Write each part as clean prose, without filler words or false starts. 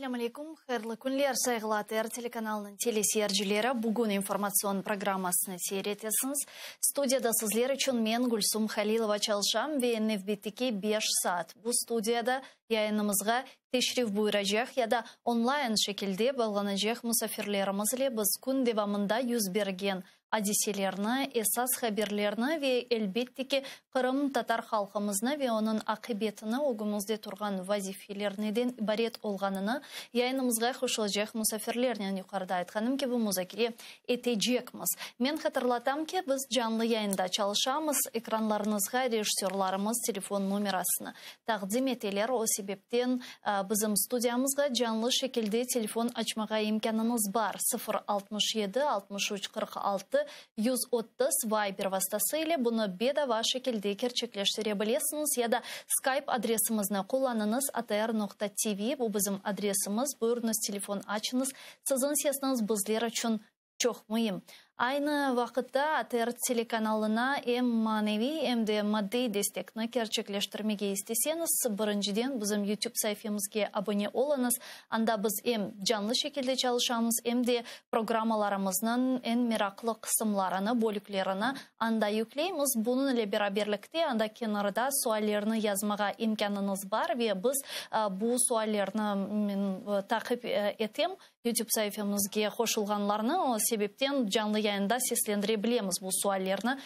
Selâm aleyküm, hayırlı künler, sayğılı ATR telekanalınıñ teleseyircileri. Bugün informatsion programmasını seyir etesiñiz. Studiyada sizler içün men, Gülsum Halilova, çalışam ve nevbetteki beş saat bu studiyada yayınımızğa teşrif buyuracaq ya da onlayn şekilde bağlanacaq musafirlerimiz ile biz kün devamında yüz bergen adiselerni, esas haberlerni ve, elbette ki, qırımtatar halqımıznı ve onıñ aqibetini, ögümizde turğan vazifeler neden ibaret olğanını yayınımızğa qoşulacaq musafirlernen, yuqarıda aytqanım kibi, muzakere etecekmiz. Men hatırlatam ki, biz canlı yayında çalışamız, ekranlarıñızğa rejissörlarımız telefon nomerasını taqdim eteler, o sebepten bizim studiyamızğa canlı şekilde telefon açmağa imkânıñız bar, 0 67 63 46 130, Viber vastası ile bunı bedava şekilde kerçekleştire bilesiñiz ya da Skype adresimizni qullanıñız, atr.tv, bu bizim adresimiz. Buyurıñız, telefon açıñız, siziñ sesiñiz bizler içün çoq müim. Aynı vaqıtta ATR telekanalına em maneviy, em de maddiy destekni kerçekleştirmege isteseñiz, birinciden bizim YouTube saifemizge abone oluñız. Anda biz em canlı şekilde çalışamız, em de programmalarımıznıñ eñ meraqlı qısımlarını, bölüklerini anda yükleymiz. Bunıñ ile beraberlikte anda kenarda suallerni yazmağa imkânıñız bar ve biz bu suallerni men taqip etem, YouTube saifemizge qoşulğanlarnı, o sebepten canlı yayında seslendire bilemiz bu suallerni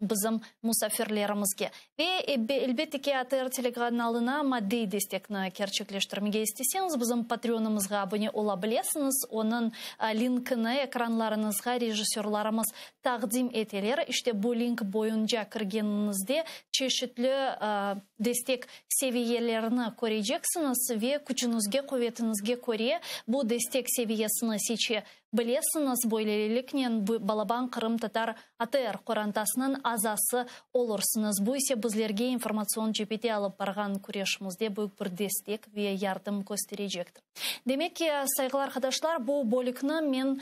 bizim musafirlerimizge. Ve elbette ki, ATR telekanalına maddiy destekni kerçekleştirmege isteseñiz, bizim Patreonımızğa abone ola bilesiñiz. Onıñ linkini ekranlarıñızğa rejissörlarımız taqdim eteler. İşte bu link boyunca kirgeniñizde çeşitli destek seviyelerini köreceksiñiz ve küçüñizge, quvetiñizge köre bu destek seviyesini seçe bilesiñiz. Böyleliknen balaban qırımtatar ATR qorantasınıñ azası olursıñız. Bu ise bizlerge informatsion cebede alıp barğan küreşimizde büyük bir destek ve yardım kösterecektir. Demek ki, sayğılı arqadaşlar, bu bölükni men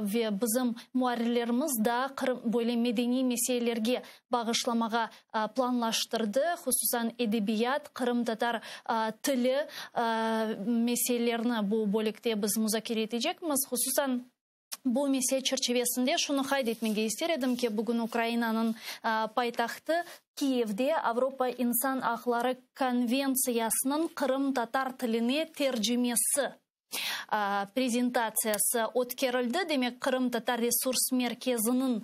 ve bizim muarrirlerimiz da böyle medeniy meselelerge bağışlamağa planlaştırdı, hususan edebiyat, qırımtatar tili meselelerini bu bölükte biz muzakere etecekmiz. Hususan bu mesele çerçivesinde şunı qayd etmege ister edim ki, bugün Ukrainanıñ paytahtı Kiyevde Avropa insan aqları konventsiyasınıñ qırımtatar tiline tercimesi prezentatsiyası ötkerildi. Demek, Qırımtatar resurs merkeziniñ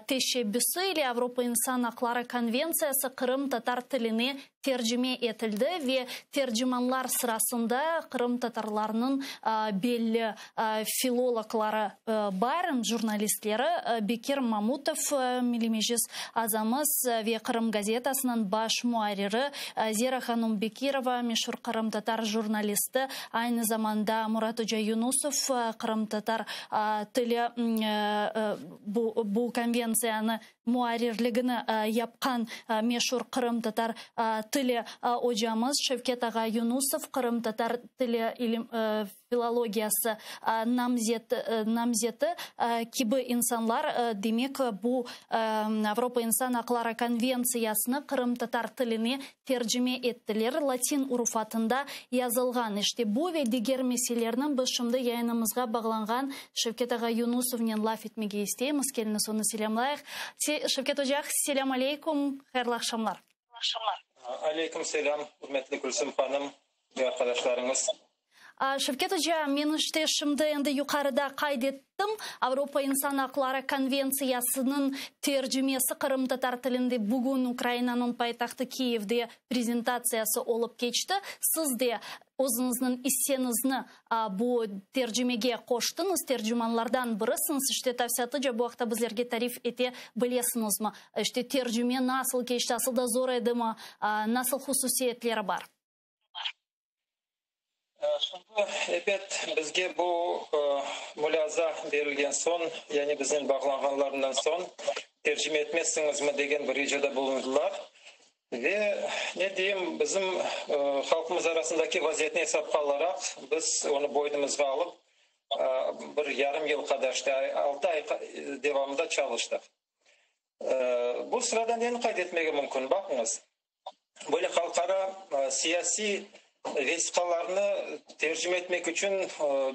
teşebbüsi ile Avropa insan aqları konventsiyası qırımtatar tiline tercime etildi ve tercimanlar sırasında qırımtatarlarnıñ belli filologları bar, jurnalistleri Bekir Mamutov, Milliy Meclis azamız ve Qırım gazetasınıñ baş muarriri Zera hanum Bekirova, meşur qırımtatar jurnalisti, aynı zamanda Murat oca Yunusov, qırımtatar tili bu konventsiyanı muarrirligini yapqan meşur qırımtatar tili ocamız Şevket ağa Yunusov, qırımtatar tili ilim filologiyası namzeti kibi insanlar, demek, bu Avropa insan aqları konventsiyasını qırımtatar tiline tercime ettiler, latin urufatında yazılğan. İşte bu ve diger meselelerni biz şimdi yayınımızğa bağlanğan Şevket ağa Yunusovnen laf etmege isteymiz. Keliñiz, onı selâmlayıq. Şevket oca, selâm aleyküm, hayırlı aqşamlar. Aleyküm selâm, ürmetli Gülsüm hanım ve arqadaşlarıñız. Şevket oca, men işte şimdi endi yuqarıda qayd ettim, Avropa insan aqları konventsiyasınıñ tercimesi qırımtatar tilinde bugün Ukrainanıñ paytahtı Kiyevde prezentatsiyası olıp keçti. Siz de özüñizniñ isseñizni bu tercimege qoştıñız, tercimanlardan birisiñiz. İşte tafsilâtlıca bu aqta bizlerge tarif ete bilesiñizmi? İşte tercime nasıl keçti, asıl da zor edimi, nasıl hususiyetleri bar? Şimdi, ebet, bizge bu mulâaza berilgen soñ, yani biznen bağlanğanlarından soñ, tercime etmezsiñizmi degen bir ricada bulundılar. Ve, ne deyim, bizim halqımız arasındaki vaziyetni esapqa alaraq, biz onı boynumızğa alıp, bir yarım yıl qadar, işte 6 ay devamında çalıştıq. Bu sırada neni qayd etmege mümkün? Baqıñız, böyle halqara siyasiy. Vesiqalarnı tercime etmek içün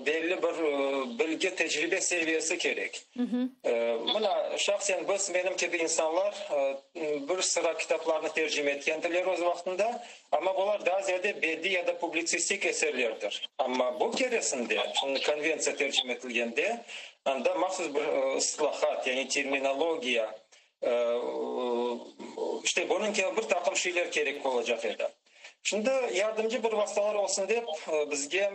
belli bir bilgi, tecribe seviyesi kerek. Mına, şahsen biz, menim kibi insanlar, bir sıra kitaplarnı tercime etkendirler öz vaqtında, amma bular daa ziyade bediy ya da publitsistik eserlerdir. Amma bu keresinde, şimdi konventsiya tercime etilgende, anda mahsus bir ıstılahat, yani terminologiya, işte bunıñ kibi bir taqım şeyler kerek olacaq edi. Şimdi yardımcı bir vastalar olsun dep, bizge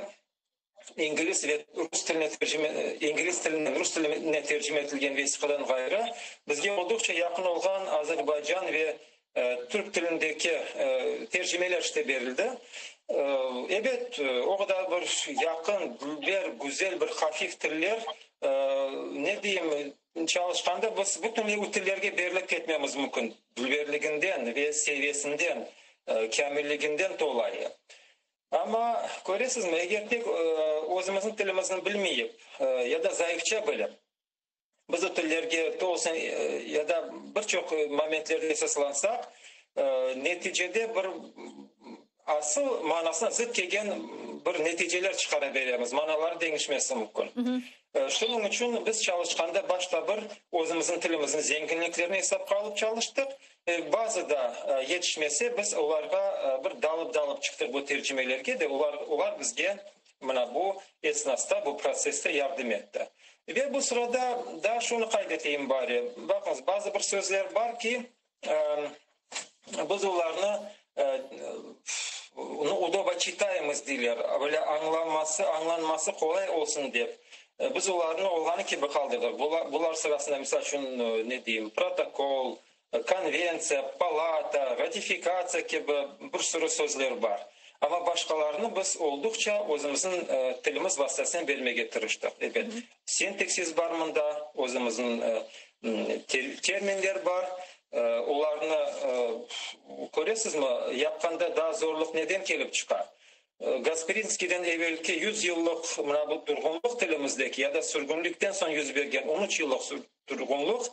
ingliz ve rus tiline tercime, ingliz tilinden rus tiline tercime etilgen vesiqadan ğayrı, bizge olduqça yaqın olğan azerbaycan ve türk tilindeki tercimeler işte berildi. Ebet, o qadar bir yaqın, dülber, güzel bir hafif tiller, ne deyim, Çalışqanda biz bütünley o tillerge berilip ketmemiz mümkün, dülberliginden ve seviyesinden, kâmilliginden tolayı. Amma, köresizmi, eger tek özümizniñ tilimizni bilmeyip ya da zayıfça bilip, biz o tillerge tolusınen ya da bir çoq momentlerde esaslansaq, neticede bir asıl manasına zıt kelgen bir neticeler çıqara beremiz, manaları deñişmesi mümkün. Şunıñ içün biz çalışqanda başta bir özümizniñ tilimizniñ zenginliklerini esapqa alıp çalıştıq. Bazı da yetişmese, biz olarğa bir dalıp-dalıp çıqtıq bu tercimelerge de, olar, olar bizge mına bu esnasta, bu protsesste yardım etti. Ve bu sırada daa şunı qayd eteyim bari, baqıñız, bazı bir sözler bar ki, Biz olarnı udoboçitayemost deyler, böyle añlanması, añlanması qolay olsun dep, biz olarnı olğanı kibi qaldırdıq. Bular sırasında, misal içün, ne deyim, protokol, konventsiya, palata, ratifikatsiya kibi bir sürü sözler bar. Amma başqalarını biz olduqça özümizniñ tilimiz vastasınen bermege tırıştıq. Ebet, sintaksis bar mında, özümizniñ Terminler bar, olarnı, köresizmi, yapqanda daa zorluq neden kelip çıqa? Gasprinskiyden evelki yüzyıllıq mına bu turğunlıq tilimizdeki ya da sürgünlikten soñ yüz bergen on üç yıllıq turğunlıq,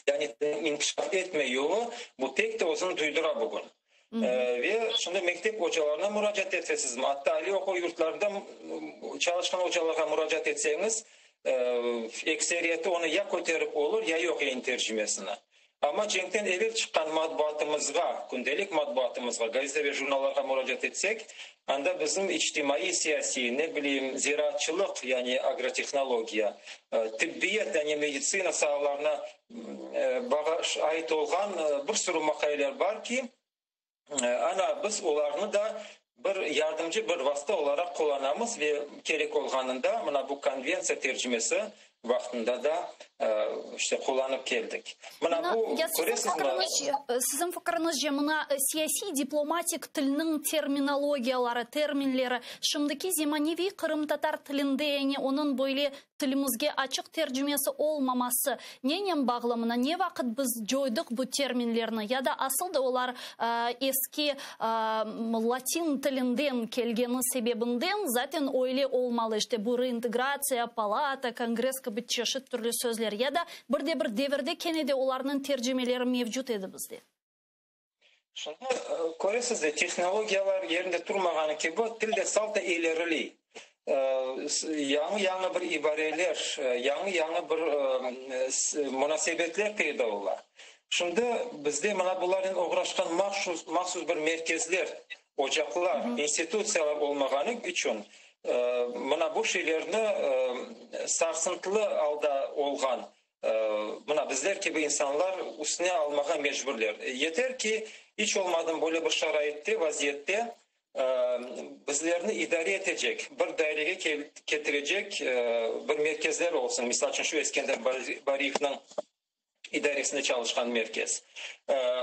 yani tilniñ inkişaf etme yolu, bu pek de özüni duydura bugün. Ve şimdi mektep ocalarına muracaat etesizmi, atta aliy oquv yurtlarında çalışqan ocalarğa muracaat etseñiz, ekseriyeti onı ya köterip olur, ya yoq yayın tercimesini. Amma cenkten evel çıqqan matbuatımızğa, kündelik matbuatımızğa, gazeta ve jurnallarğa muracaat etsek, anda bizim içtimaiy-siyasiy, ne bileyim, ziraatçılıq, yani agrotehnologiya, tibbiyet, yani meditsina saalarına ait olğan bir sürü maqaleler bar ki, ana, biz olarnı da bir yardımcı bir vasta olaraq qullanamız ve kerek olğanında, mına bu konventsiya tercimesi vaqtında da işte qullanıp keldik. Mına bu, köresizmi? Siziñ fikiriñizce, mına siyasiy-diplomatik tilniñ terminologiyaları, terminleri şimdiki zemaneviy qırımtatar tilinde, yani onıñ böyle Tilimizge açıq tercimesi olmaması nenen bağlı? Mına ne vaqıt biz coydıq bu terminlerni ya da asıl da olar eski latin tilinden kelgeni sebebinden zaten öyle olmalı, işte bu reintegratsiya, palata, kongress kibi çeşit türlü sözler ya da bir de bir devirde kene de olarnıñ tercimeleri mevcut edi bizde? Şimdi köresiz de, tehnologiyalar yerinde turmağanı kibi, til de salta ileriley. Yañı-yañı bir ibareler, yañı-yañı bir munasebetler peyda ola. Şimdi bizde mına bularnen oğraşqan mahsus, mahsus bir merkezler, ocaqlar, institutsiyalar olmağanı içün, mına bu şeylerni sarsıntılı alda olğan Mına bizler kibi insanlar üstüne almağa mecburler. Yeter ki, iç olmadım böyle bir şaraitte, vaziyette bizlerni idare etecek, bir dairege ketirecek bir merkezler olsun. Misal içün, şu Eskender Bariyevniñ idaresinde çalışqan merkez.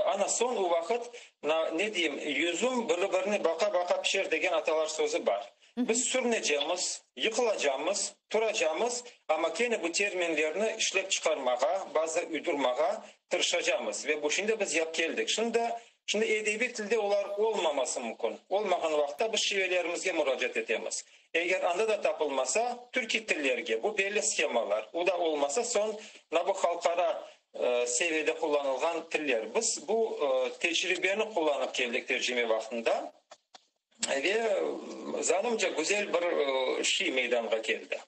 Ana soñ o vaqıt, mına ne deyim, yüzüm biri-birine baqa-baqa pişer degen atalar sözü bar. Biz sürünecemiz, yıqılacamız, turacamız, amma kene bu terminlerni işlep çıqarmağa, bazı uydurmağa tırışacamız. Ve bu işni de biz yap keldik. Şimdi, şimdi edebiy tilde olar olmaması mümkün. Olmağan vaqıtta biz şivelerimizge muracaat etemiz. Eger anda da tapılmasa, türkiy tillerge, bu belli shemalar, o da olmasa, soñ mına bu halqara seviyede qullanılğan tiller. Biz bu tecribeni qullanıp keldik tercime vaqtında. Ve, zanımca, güzel bir şiy meydanğa keldi.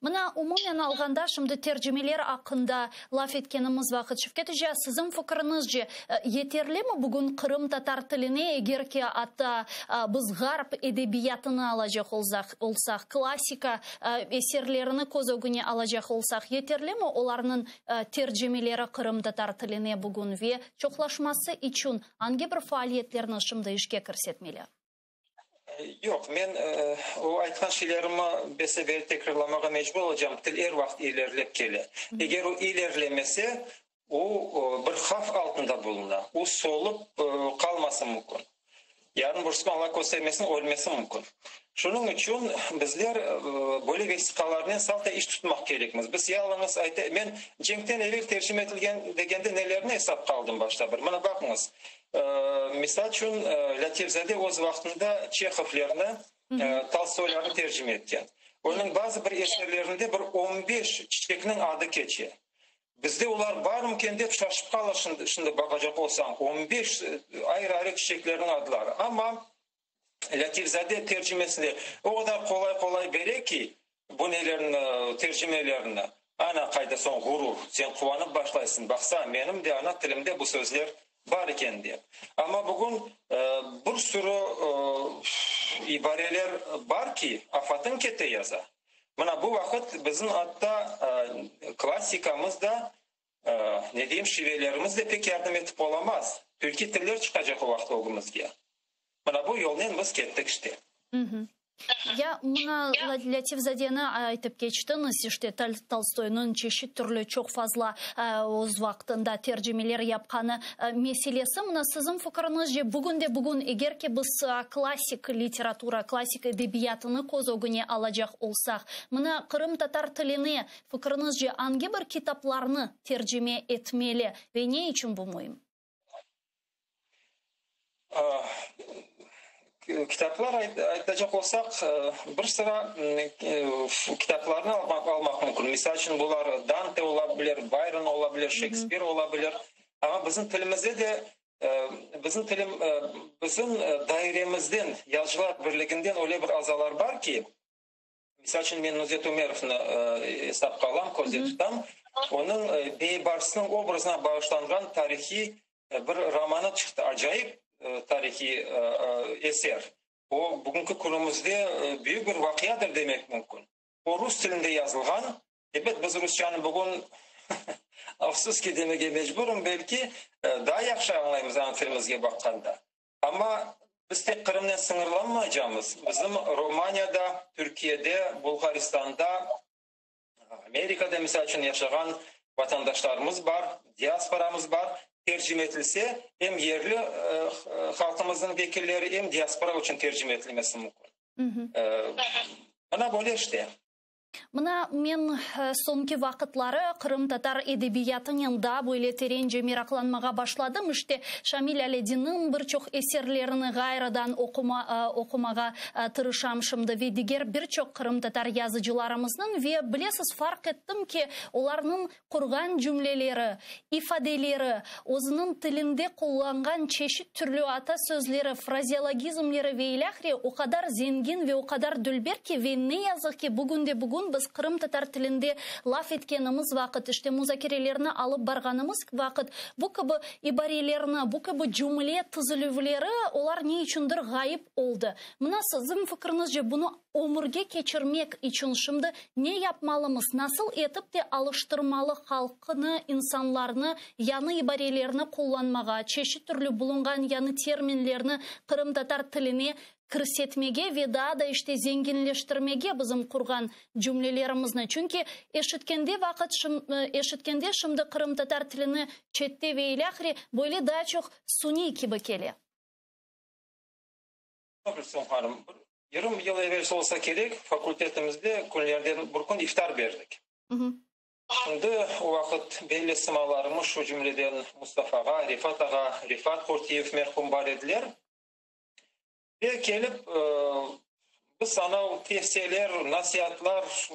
Mına, umumen alğanda, şimdi tercimeler aqqında laf etkenimiz vaqıt, Şevket oca, siziñ fikiriñizce, yeterlimi bugün qırımtatar tiline, eger ki atta biz ğarp edebiyatını alacaq olsaq, klassika eserlerini köz ögüne alacaq olsaq, yeterlimi olarnıñ tercimeleri qırımtatar tiline bugün ve çoqlaşması içün angi bir faaliyetlerni şimdi işke kirsetmeli? Yoq, men o aytqan şeylerimi bese-belli tekrarlamağa mecbur olacağım, til er vaqıt ilerilep kele. Eger o ilerilемese, o bir havf altında buluna, o solıp qalması mümkün. Yarın bir kün, Alla köstermesin, ölmesi mümkün. Şunıñ içün bizler böyle vesiqalarnen salta iş tutmaq kerekmiz. Biz yalıñız ayta, men cenkten evel tercime etilgen degende nelerni esapqa aldım başta bir. Mına baqıñız, Misal içün, Lâtif-zade öz vaqtında Çehovlerni, Tolstoylarnı tercime etken. Onıñ bazı bir eserlerinde bir on beş çiçekniñ adı keçe. Bizde olar barmıken dep şaşıp qalır şimdi baqacaq olsañ, on beş ayrı-ayrı çiçeklerniñ adları. Amma Lâtif-zade tercimesinde o qadar qolay-qolay bere ki, Bu nelerni, tercimelerni, ana qayda soñ ğurur, sen quvanıp başlaysıñ, baqsa, menim de ana tilimde bu sözler bar eken dep. Amma bugün bir sürü ibareler bar ki, afatıñ kete yaza. Mına bu vaqıt bizim atta klassikamız da, ne deyim, şivelerimiz de pek yardım etip olamaz. Türkiy tiller çıqacaq o vaqıt ögümizge. Mına bu yolnen biz kettik işte. Ya mına Lâtif-zadeni aytıp keçtiñiz, işte Tolstoynıñ çeşit türlü çoq fazla öz vaqtında tercimeler yapqanı meselesi. Mına siziñ fikiriñizce, bugün de bugün eger ki biz klassik literatura, klassik edebiyatını köz ögüne alacaq olsaq, mına qırımtatar tiline fikiriñizce angi bir kitaplarnı tercime etmeli ve ne içün bu müim? Kitaplar aytacaq olsaq, bir sıra kitaplarnı almaq mümkün. Misal içün, bular Dante ola bilir, Bayron ola bilir, Şekspir ola bilir. Amma bizim tilimizde de, bizim tilim, bizim dairemizden, Yazıcılar birliginden öyle bir azalar bar ki, Misal içün, men Nuzet Ümerovnı esapqa alam, közde tutam. Onıñ Beybarsnıñ obrazına bağışlanğan tarihiy bir romanı çıqtı, acayip tarihiy eser. O, bugünki künümizde büyük bir vaqiadır demek mümkün. O, rus tilinde yazılğan. Ebet, biz rusçanı bugün, afsus ki, demege mecburım, belki, daa yahşı añlaymız ana tilimizge baqqanda. Amma biz tek Qırımnen sıñırlanmaycamız, bizim Romaniyada, Türkiyede, Bulğaristanda, Amerikada, misal içün, yaşağan vatandaşlarımız bar, diasporamız bar. Tercime etilse, em yerli halqımıznıñ vekilleri, em diaspora içün tercime etilmesi mümkün. Mına böyle işte. Mına men soñki vaqıtları qırımtatar edebiyatınen daa böyle terence meraqlanmağa başladım. İşte, Şamil Aledinniñ bir çoq eserlerini ğayrıdan oqumağa tırışam şimdi ve diger bir çoq qırımtatar yazıcılarımıznıñ. Ve, bilesiz, farq ettim ki, olarnıñ Qurğan cümleleri, ifadeleri, özüniñ tilinde qullanğan çeşit türlü ata sözleri, frazeologizmleri ve ilâhre o qadar zengin ve o qadar dülber ki, ve ne yazıq ki, bugünde-bugün biz qırımtatar tilinde laf etkenimiz vaqıt, işte muzakerelerni alıp barğanımız vaqıt bu kibi ibarelerni, bu kibi cümle tizilüvleri olar ne içündir ğayıp oldı. Mına siziñ fikriñizce bunı Ömürge keçirmek içün şimdi ne yapmalımız, nasıl etip de alıştırmalı halqnı, insanlarnı yañı ibarelerni qullanmağa, çeşit türlü bulunğan yañı terminlerni qırımtatar tiline kirsetmege ve daa da işte zenginleştirmege bizim qurğan cümlelerimizni? Çünki eşitkende vaqıt, eşitkende şimdi qırımtatar tilini çette ve ilâhre böyle daa çoq suniy kibi kele. Gülsüm hanım, bir 20 yıl evelsi olsa kerek, fakultetimizde künlerden bir kün iftar berdik. Şimdi o vaqıt belli sımalarımız, şu cümleden Mustafa ağa, Refat ağa, Refat Qurtiyev merhum bar ediler. Ve kelip, biz anav tevsiyeler, nasiatlar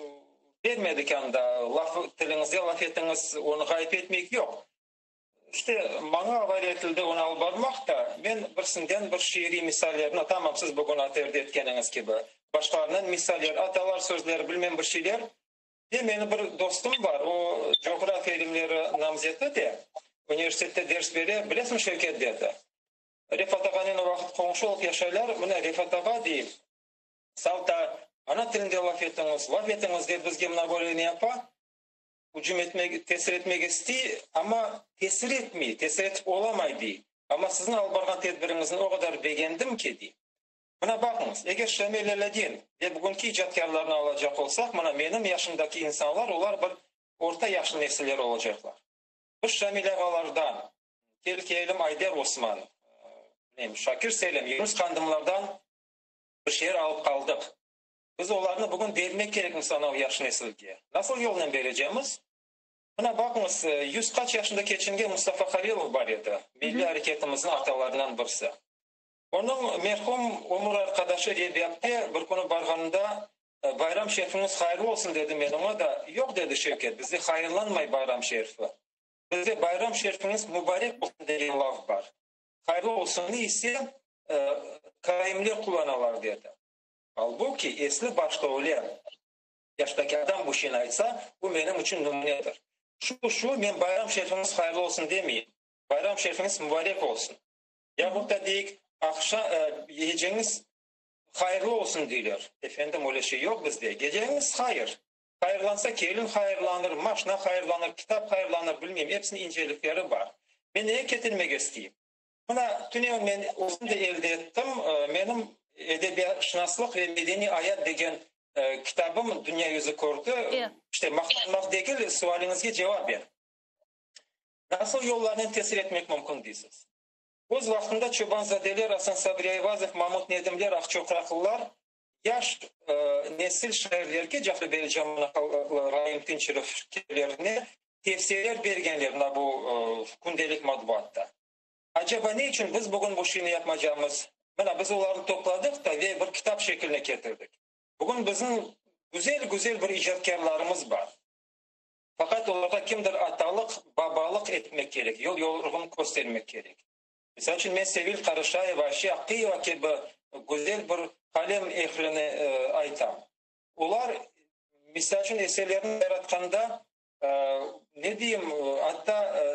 bermedik anda, laf, tiliñizde laf etiñiz, onı ğayıp etmek yoq. İşte, maña avale etildi onı alıp barmaq da, men birsinden bir şiiriy misallerni, tamam siz bugün ATRde etkeniñiz kibi, başqalarından misaller, atalar sözleri, bilmem bir şeyler, ve meni bir dostum bar, o coğrafiya ilimleri namzeti de, universitette ders bere, bilesiñmi, Şevket, dedi, Refat ağanen o vaqıt qoñşu olıp yaşaylar, mına Refat ağa, dey, Salta ana tilinde laf etiñiz, laf etiñiz, dep bizge mına böyle ne yapa, ücüm etmek, tesir etmek istey, amma tesir etmey, tesir etip olamay, dey. Amma siziñ alıp barğan tedbiriñizni o qadar begendim ki, dey. Mına baqıñız, eger Şamil Alâdin ve bugünki icatkârlarnı alacaq olsaq, mına menim yaşımdaki insanlar, olar bir orta yaşlı nesiller olacaqlar. Biz Şamil ağalardan, kel-kelim Ayder Osman, bilmeyim, Şakir Selim, Yunus Qandımlardan bir şeyler alıp qaldıq. Biz olarnı bugün bermek kerekmiz anav yaş nesilge. Nasıl yolnen berecemiz? Mına baqıñız, yüz qaç yaşında keçingen Mustafa Halilov bar edi, milliy areketimizniñ atalarından birisi. Onıñ merhum ömür arqadaşı Rebiapte bir künü barğanında, Bayram şerifiñiz hayırlı olsun, dedim men oña da, Yoq, dedi Şevket, bizde hayırlanmay bayram şerifi. Bizde bayram şerifiñiz mubarek olsun degen laf bar. Hayırlı olsunı ise karaimler qullanalar, dedi. Albuki, esli-başlı öyle yaştaki adam bu şeyni aytsa, bu menim içün nümünedir. Şu, şu, men bayram şerifiñiz hayırlı olsun demeyim, bayram şerifiñiz mubarek olsun. Yahut da deyik, aqşa, geceñiz hayırlı olsun deyler. Efendim, öyle şey yoq bizde. Geceñiz hayır. Hayırlansa kelin hayırlanır, maşna hayırlanır, kitap hayırlanır, bilmeyim, episiniñ incelikleri bar. Men nege ketirmege isteyim? Mına, tünevin men özüm de elde ettim, menim Edebiyatşınaslıq ve medeniy ayat degen kitabım dünya yüzü kördi. İşte, maqtanmaq degil, sualiñizge cevap ber. Nasıl yollarnen tesir etmek mümkün deysiz? Öz vaqtında Çobanzadeler, Asan Sabri Ayvazov, Mamut Nedimler, Aqçoqraqlılar yaş nesil şairlerge, Cafer Bey Camanaqlı, Raim Tınçerov kibilerine tevsiyeler bergenler mına bu kündelik matbuatta. Acaba ne içün biz bugün bu şeyni yapmacamız? Mına biz olarnı topladıq da ve bir kitap şekiline ketirdik. Bugün bizim güzel-güzel bir icatkârlarımız bar. Faqat olarğa kimdir atalıq, babalıq etmek kerek, yol-yoruğını köstermek kerek. Misal içün, men Sevil Qarışayeva, Ayşe Aqiyeva kibi güzel bir qalem ehlini aytam. Olar, misal içün, eserlerini yaratqanda, ne deyim, atta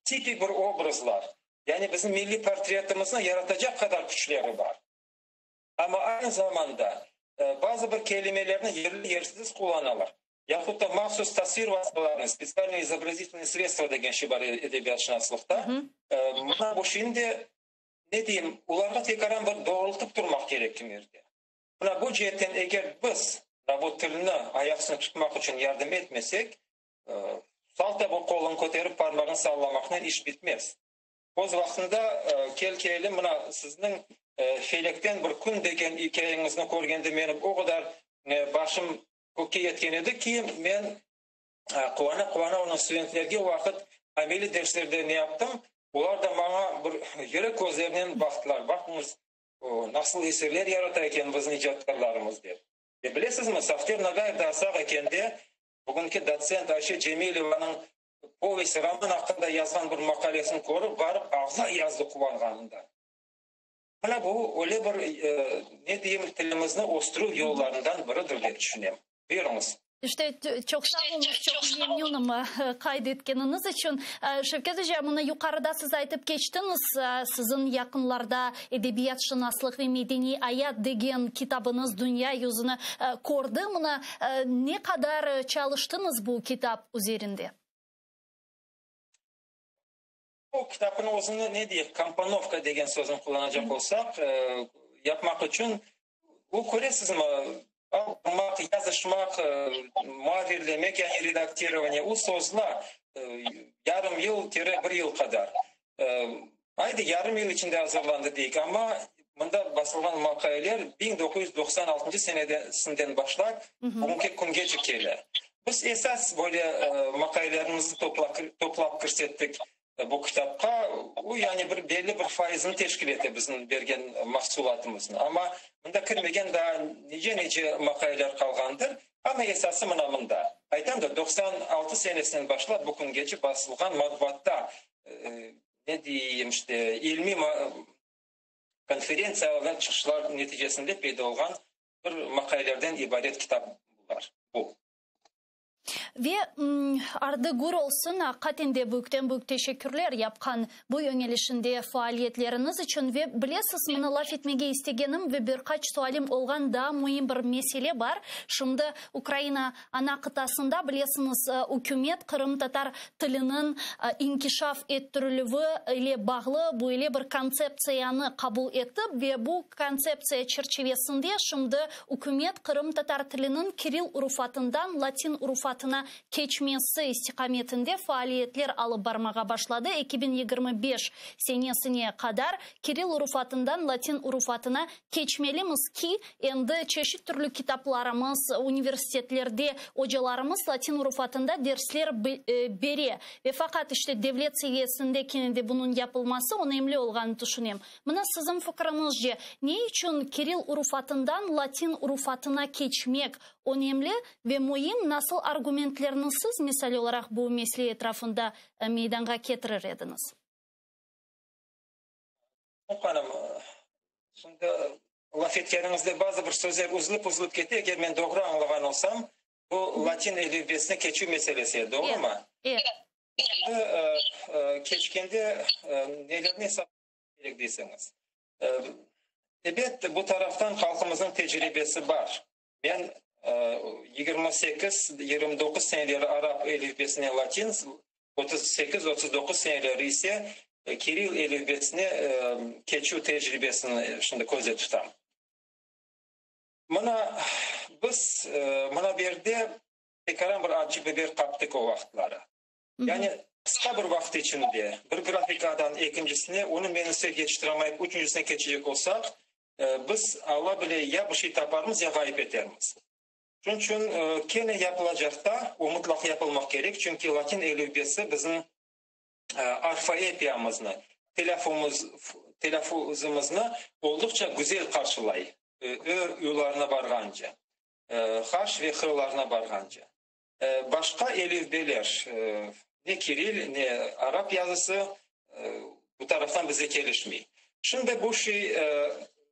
tipik bir obrazlar, yani bizim milliy portretimizni yaratacaq qadar küçleri bar. Amma aynı zamanda bazı bir kelimelerni yerli-yersiz qullanalar. Yahut da mahsus tasvir vastalarını, spetsialnıye izobrazitelnıye sredstva degen şey bar edebiyatşınaslıqta, mına bu şeyni de, ne deyim, olarğa tekaran bir doğrultıp turmaq kerek kimerde. Mına bu ceetten eger biz mına bu tilni ayaq üstüne tutmaq içün yardım etmesek, salta bu qolunı köterip parmağını sallamaqnen iş bitmez. Öz vaqtında kel-kelim mına sizniñ Felekten bir kün degen ikâyeñizni körgende menim o qadar başım kökke yetken edi ki, men quvana-quvana onı studentlerge o vaqıt ameliy derslerde ne yaptım, olar da maña bir yürek közlerinen baqtılar, baqıñız, nasıl eserler yarata eken bizim icatkârlarımız dep. Ve bilesizmi, Safter Nagayev daa sağ ekende, bugünki dotsent Ayşe Cemilevanıñ Povest, roman aqqında yazğan bir maqalesini körip, barıp ağlay yazdı quvanğanından. Mına bu öyle bir, ne deyim, tilimizni östürüv yollarından biridir dep tüşünem. Buyurıñız. İşte, çoq sağ oluñız, çoq memnünim qayd etkeniñiz içün. Şevket oca, mına yuqarıda siz aytıp keçtiñiz, siziñ yaqınlarda Edebiyatşınaslıq ve medeniy ayat degen kitabıñız dünya yüzüni kördi. Mına ne qadar çalıştıñız bu kitap üzerinde? Bu kitapnıñ özüni ne deyik, komponovka degen sözni qullanacaq olsaq, yapmaq içün, o, köresizmi, almaq, yazışmaq, muarrirlemek, yani redaktirovaniye, o sozla yarım yıl kere bir yıl qadar. Aydı, yarım yıl içinde azırlandı deyik, amma mında basılğan maqaleler 1996 senesinden başlap bugünki küngece kele. Biz esas böyle maqalelerimizni toplap kirsettik bu kitapqa, o yani bir belli bir faizini teşkil ete bizim bergen mahsulatımıznıñ. Amma mında kirmegen daa nice-nice maqaleler qalğandır, amma esası mına mında. Aytam da, 96 senesinden başlap bu küngece basılğan matbuatta. ne deyim işte, ilmiy konferentsiyalarda çıqışlar neticesinde peyda olğan bir maqalelerden ibaret kitap bular, bu. Ve ardı gür olsun, aqiqaten de büyükten-büyük teşekkürler yapqan bu yöñelişinde faaliyetleriñiz içün. Ve bilesiz, mına laf etmege istegenim ve bir qaç sualim olğan daa müim bir mesele bar. Şimdi Ukraina ana qıtasında, bilesiñiz, ükümet qırımtatar tiliniñ inkişaf ettirilüvi ile bağlı böyle bir kontseptsiyanı qabul etti ve bu kontseptsiya çerçivesinde şimdi Ükümet qırımtatar tiliniñ kiril urufatından latin urufatına keçmesi istiqametinde faaliyetler alıp barmağa başladı. 2025 senesine qadar kiril urufatından latin urufatına keçmelimiz ki, endi çeşit türlü kitaplarımız, universitetlerde ocalarımız latin urufatında dersler bere. Ve faqat işte devlet seviyesinde kene de bunıñ yapılması önemli olğanını tüşünem. Mına siziñ fikriñizce, ne içün kiril urufatından latin urufatına keçmek önemli ve müim, nasıl argumentlerni siz, misal olaraq, bu mesele etrafında meydanğa ketirir ediñiz? Hanım, şimdi laf etkeniñizde bazı bir sözler üzülip-üzülip kete, eger men doğru añlağan olsam, bu latin elifbesine keçüv meselesi edi, doğrumı? Evet. Şimdi keçkende nelerni esapqa kerek deysiñiz? Ebet, bu taraftan halqımıznıñ tecribesi bar. Men 28, 29 seneleri arap elifbesine latin, 38, 39 seneleri ise kiril elifbesine keçüv tecribesini şimdi közde tutam. Mına biz mına bu yerde tekaran bir accı biber qaptıq o vaqıtları. Yani qısqa bir vaqıt içinde bir grafikadan ekincisine, onı menüse yetiştiramayıp üçüncisine keçecek olsaq, biz, Alla bile, ya bir şey taparmız, ya ğayıp etermiz. Şunıñ içün kene yapılacaqta, o mıtlaq yapılmaq kerek, çünki latin elifbesi bizim orfoepiyamıznı, telâffuzımıznı olduqça güzel qarşılay, ö, ü-larına barğance, h ve h-larına barğance. Başqa elifbeler, ne kiril, ne arap yazısı bu taraftan bize kelişmey. Şimdi bu şey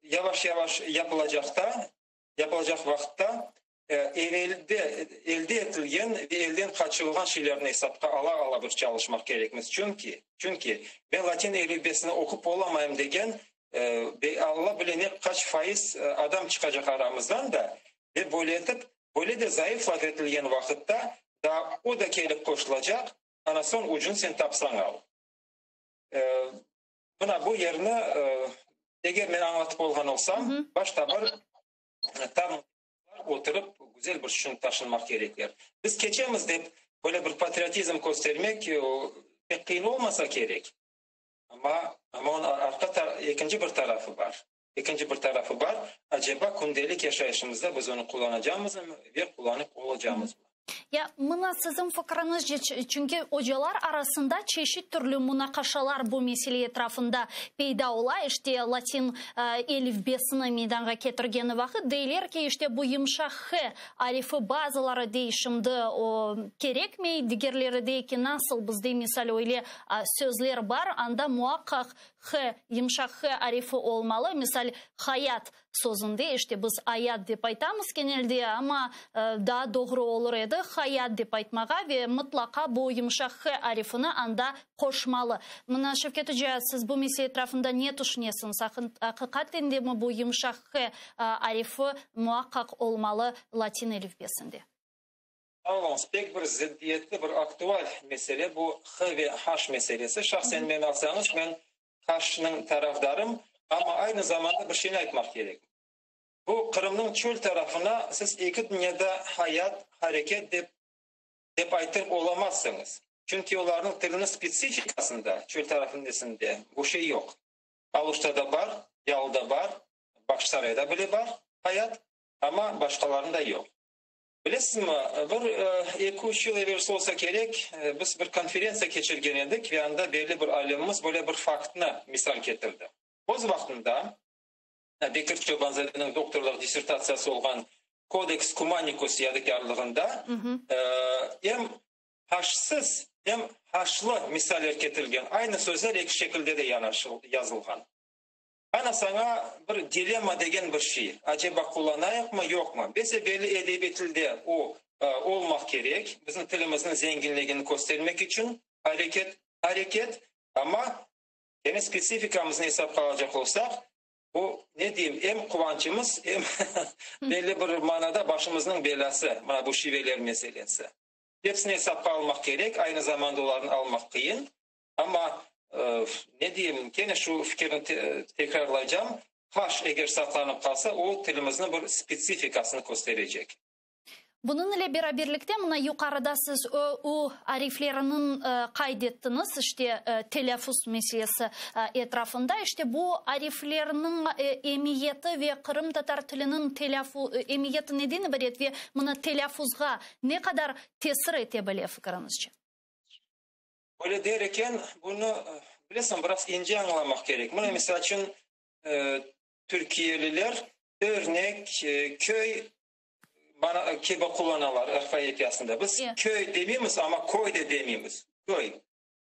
yavaş-yavaş yapılacaqta, yapılacaq vaqıtta evelde elde etilgen ve elden qaçırılğan şeylerni esapqa ala-ala bir çalışmaq kerekmiz. Çünki, çünki ben latin elifbesini oqup olamayım degen, Alla bile ne qaç faiz adam çıqacaq aramızdan da, ve böyle etip, böyle de zayıf laf etilgen vaqıtta daa o da kelip qoşulacaq, ana soñ ucun sen tapsañ al. Mına bu yerni, eger men añlatıp olğan olsam, başta bir tam oturıp güzel bir tüşünip taşınmaq kerekler. Biz keçemiz dep böyle bir patriotizm köstermek pek qıyın olmasa kerek. Amma, amma onıñ arqa ekinci bir tarafı bar. Ekinci bir tarafı bar, aceba kündelik yaşayışımızda biz onı qullanacamızmı ve qullanıp olacamızmı? Ya, mına siziñ fikriñizce, çünki ocalar arasında çeşit türlü munaqaşalar bu mesele etrafında peyda ola, işte, latin elifbesini meydanğa ketirgeni vaqıt deyler ki, işte, bu yımşaq h arifi bazıları dey şimdi o kerekmey, digerleri dey ki, nasıl bizde, misal, öyle sözler bar, anda muaqqaq H, yımşaq h arifi olmalı. Misal, hayat sözünde, işte biz ayat dep aytamız genelde, amma daa doğru olur edi hayat dep aytmağa ve mıtlaqa bu yımşaq h arifini anda qoşmalı. Mına, Şevket oca, siz bu mesele etrafında ne tüşünesiñiz? Aqiqaten demi bu yımşaq h arifi muaqqaq olmalı latin elifbesinde? Sağ oluñız. Pek bir zıddiyetli, bir aktual mesele bu h ve h meselesi. Şahsen meni alsañız, men h-nıñ tarafdarım, amma aynı zamanda bir şeyni aytmaq kerek. Bu Qırımnıñ çöl tarafına siz eki dünyada hayat, hareket dep dep aytırıp olamazsıñız. Çünki olarnıñ tiliniñ spetsifikasında, çöl tarafındesinde bu şey yoq. Aluştada bar, Yalıda bar, Bağçasarayda bile bar hayat, amma başqalarında yoq. Bilesizmi, bir eki-üç yıl evelsi olsa kerek, biz bir konferentsiya keçirgen edik ve anda belli bir alimimiz böyle bir faktnı misal ketirdi. Öz vaqtında Bekir Çobanzadeniñ doktorlıq dissertatsiyası olğan Kodeks Kumanikus yadikârlığında em haşsız. Em haşlı misaller ketirilgen, aynı sözler eki şekilde de yazılğan. Ana saña bir dilemma degen bir şey, aceba qullanayıqmı, yoqmı? Bese-belli edebiy tilde o olmaq kerek, bizim tilimizniñ zenginligini köstermek içün areket, areket, amma kene spetsifikamıznı esapqa alacaq olsaq, bu, ne deyim, em quvançımız, em belli bir manada başımıznıñ belâsı, mına bu şiveler meselesi. Hepsini esapqa almaq kerek, aynı zamanda olarnı almaq qıyın. Amma, ne deyim, kene şu fikirni tekrarlaycam, haş eger saqlanıp qalsa, o, tilimizniñ bir spetsifikasını kösterecek. Bunıñ ile beraberlikte, mına yuqarıda siz ö, ü arifleriniñ qayd ettiñiz, işte, telâffuz meselesi etrafında, işte bu ariflerniñ emiyeti ve qırımtatar tiliniñ emiyeti neden ibaret ve mına telâffuzğa ne qadar tesir ete bile fikiriñizce? Öyle der eken, bunı, bilesiñ, biraz ince añlamaq kerek. Mına, misal içün, türkiyeliler örnek, köy kibi qullanalar orfoepiyasında. Biz köy demeymiz, amma köy de demeymiz. Köy.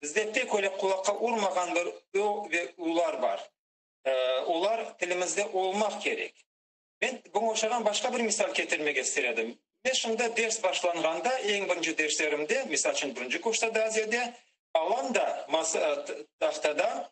Bizde pek öyle qulaqqa urmağan bir ö ve ular bar. Olar tilimizde olmaq kerek. Men buña oşağan başqa bir misal ketirmege ister edim. Men şimdi ders başlanğanda, eñ birinci derslerimde, misal içün, birinci kursta daa ziyade, alam da masa, tahtada,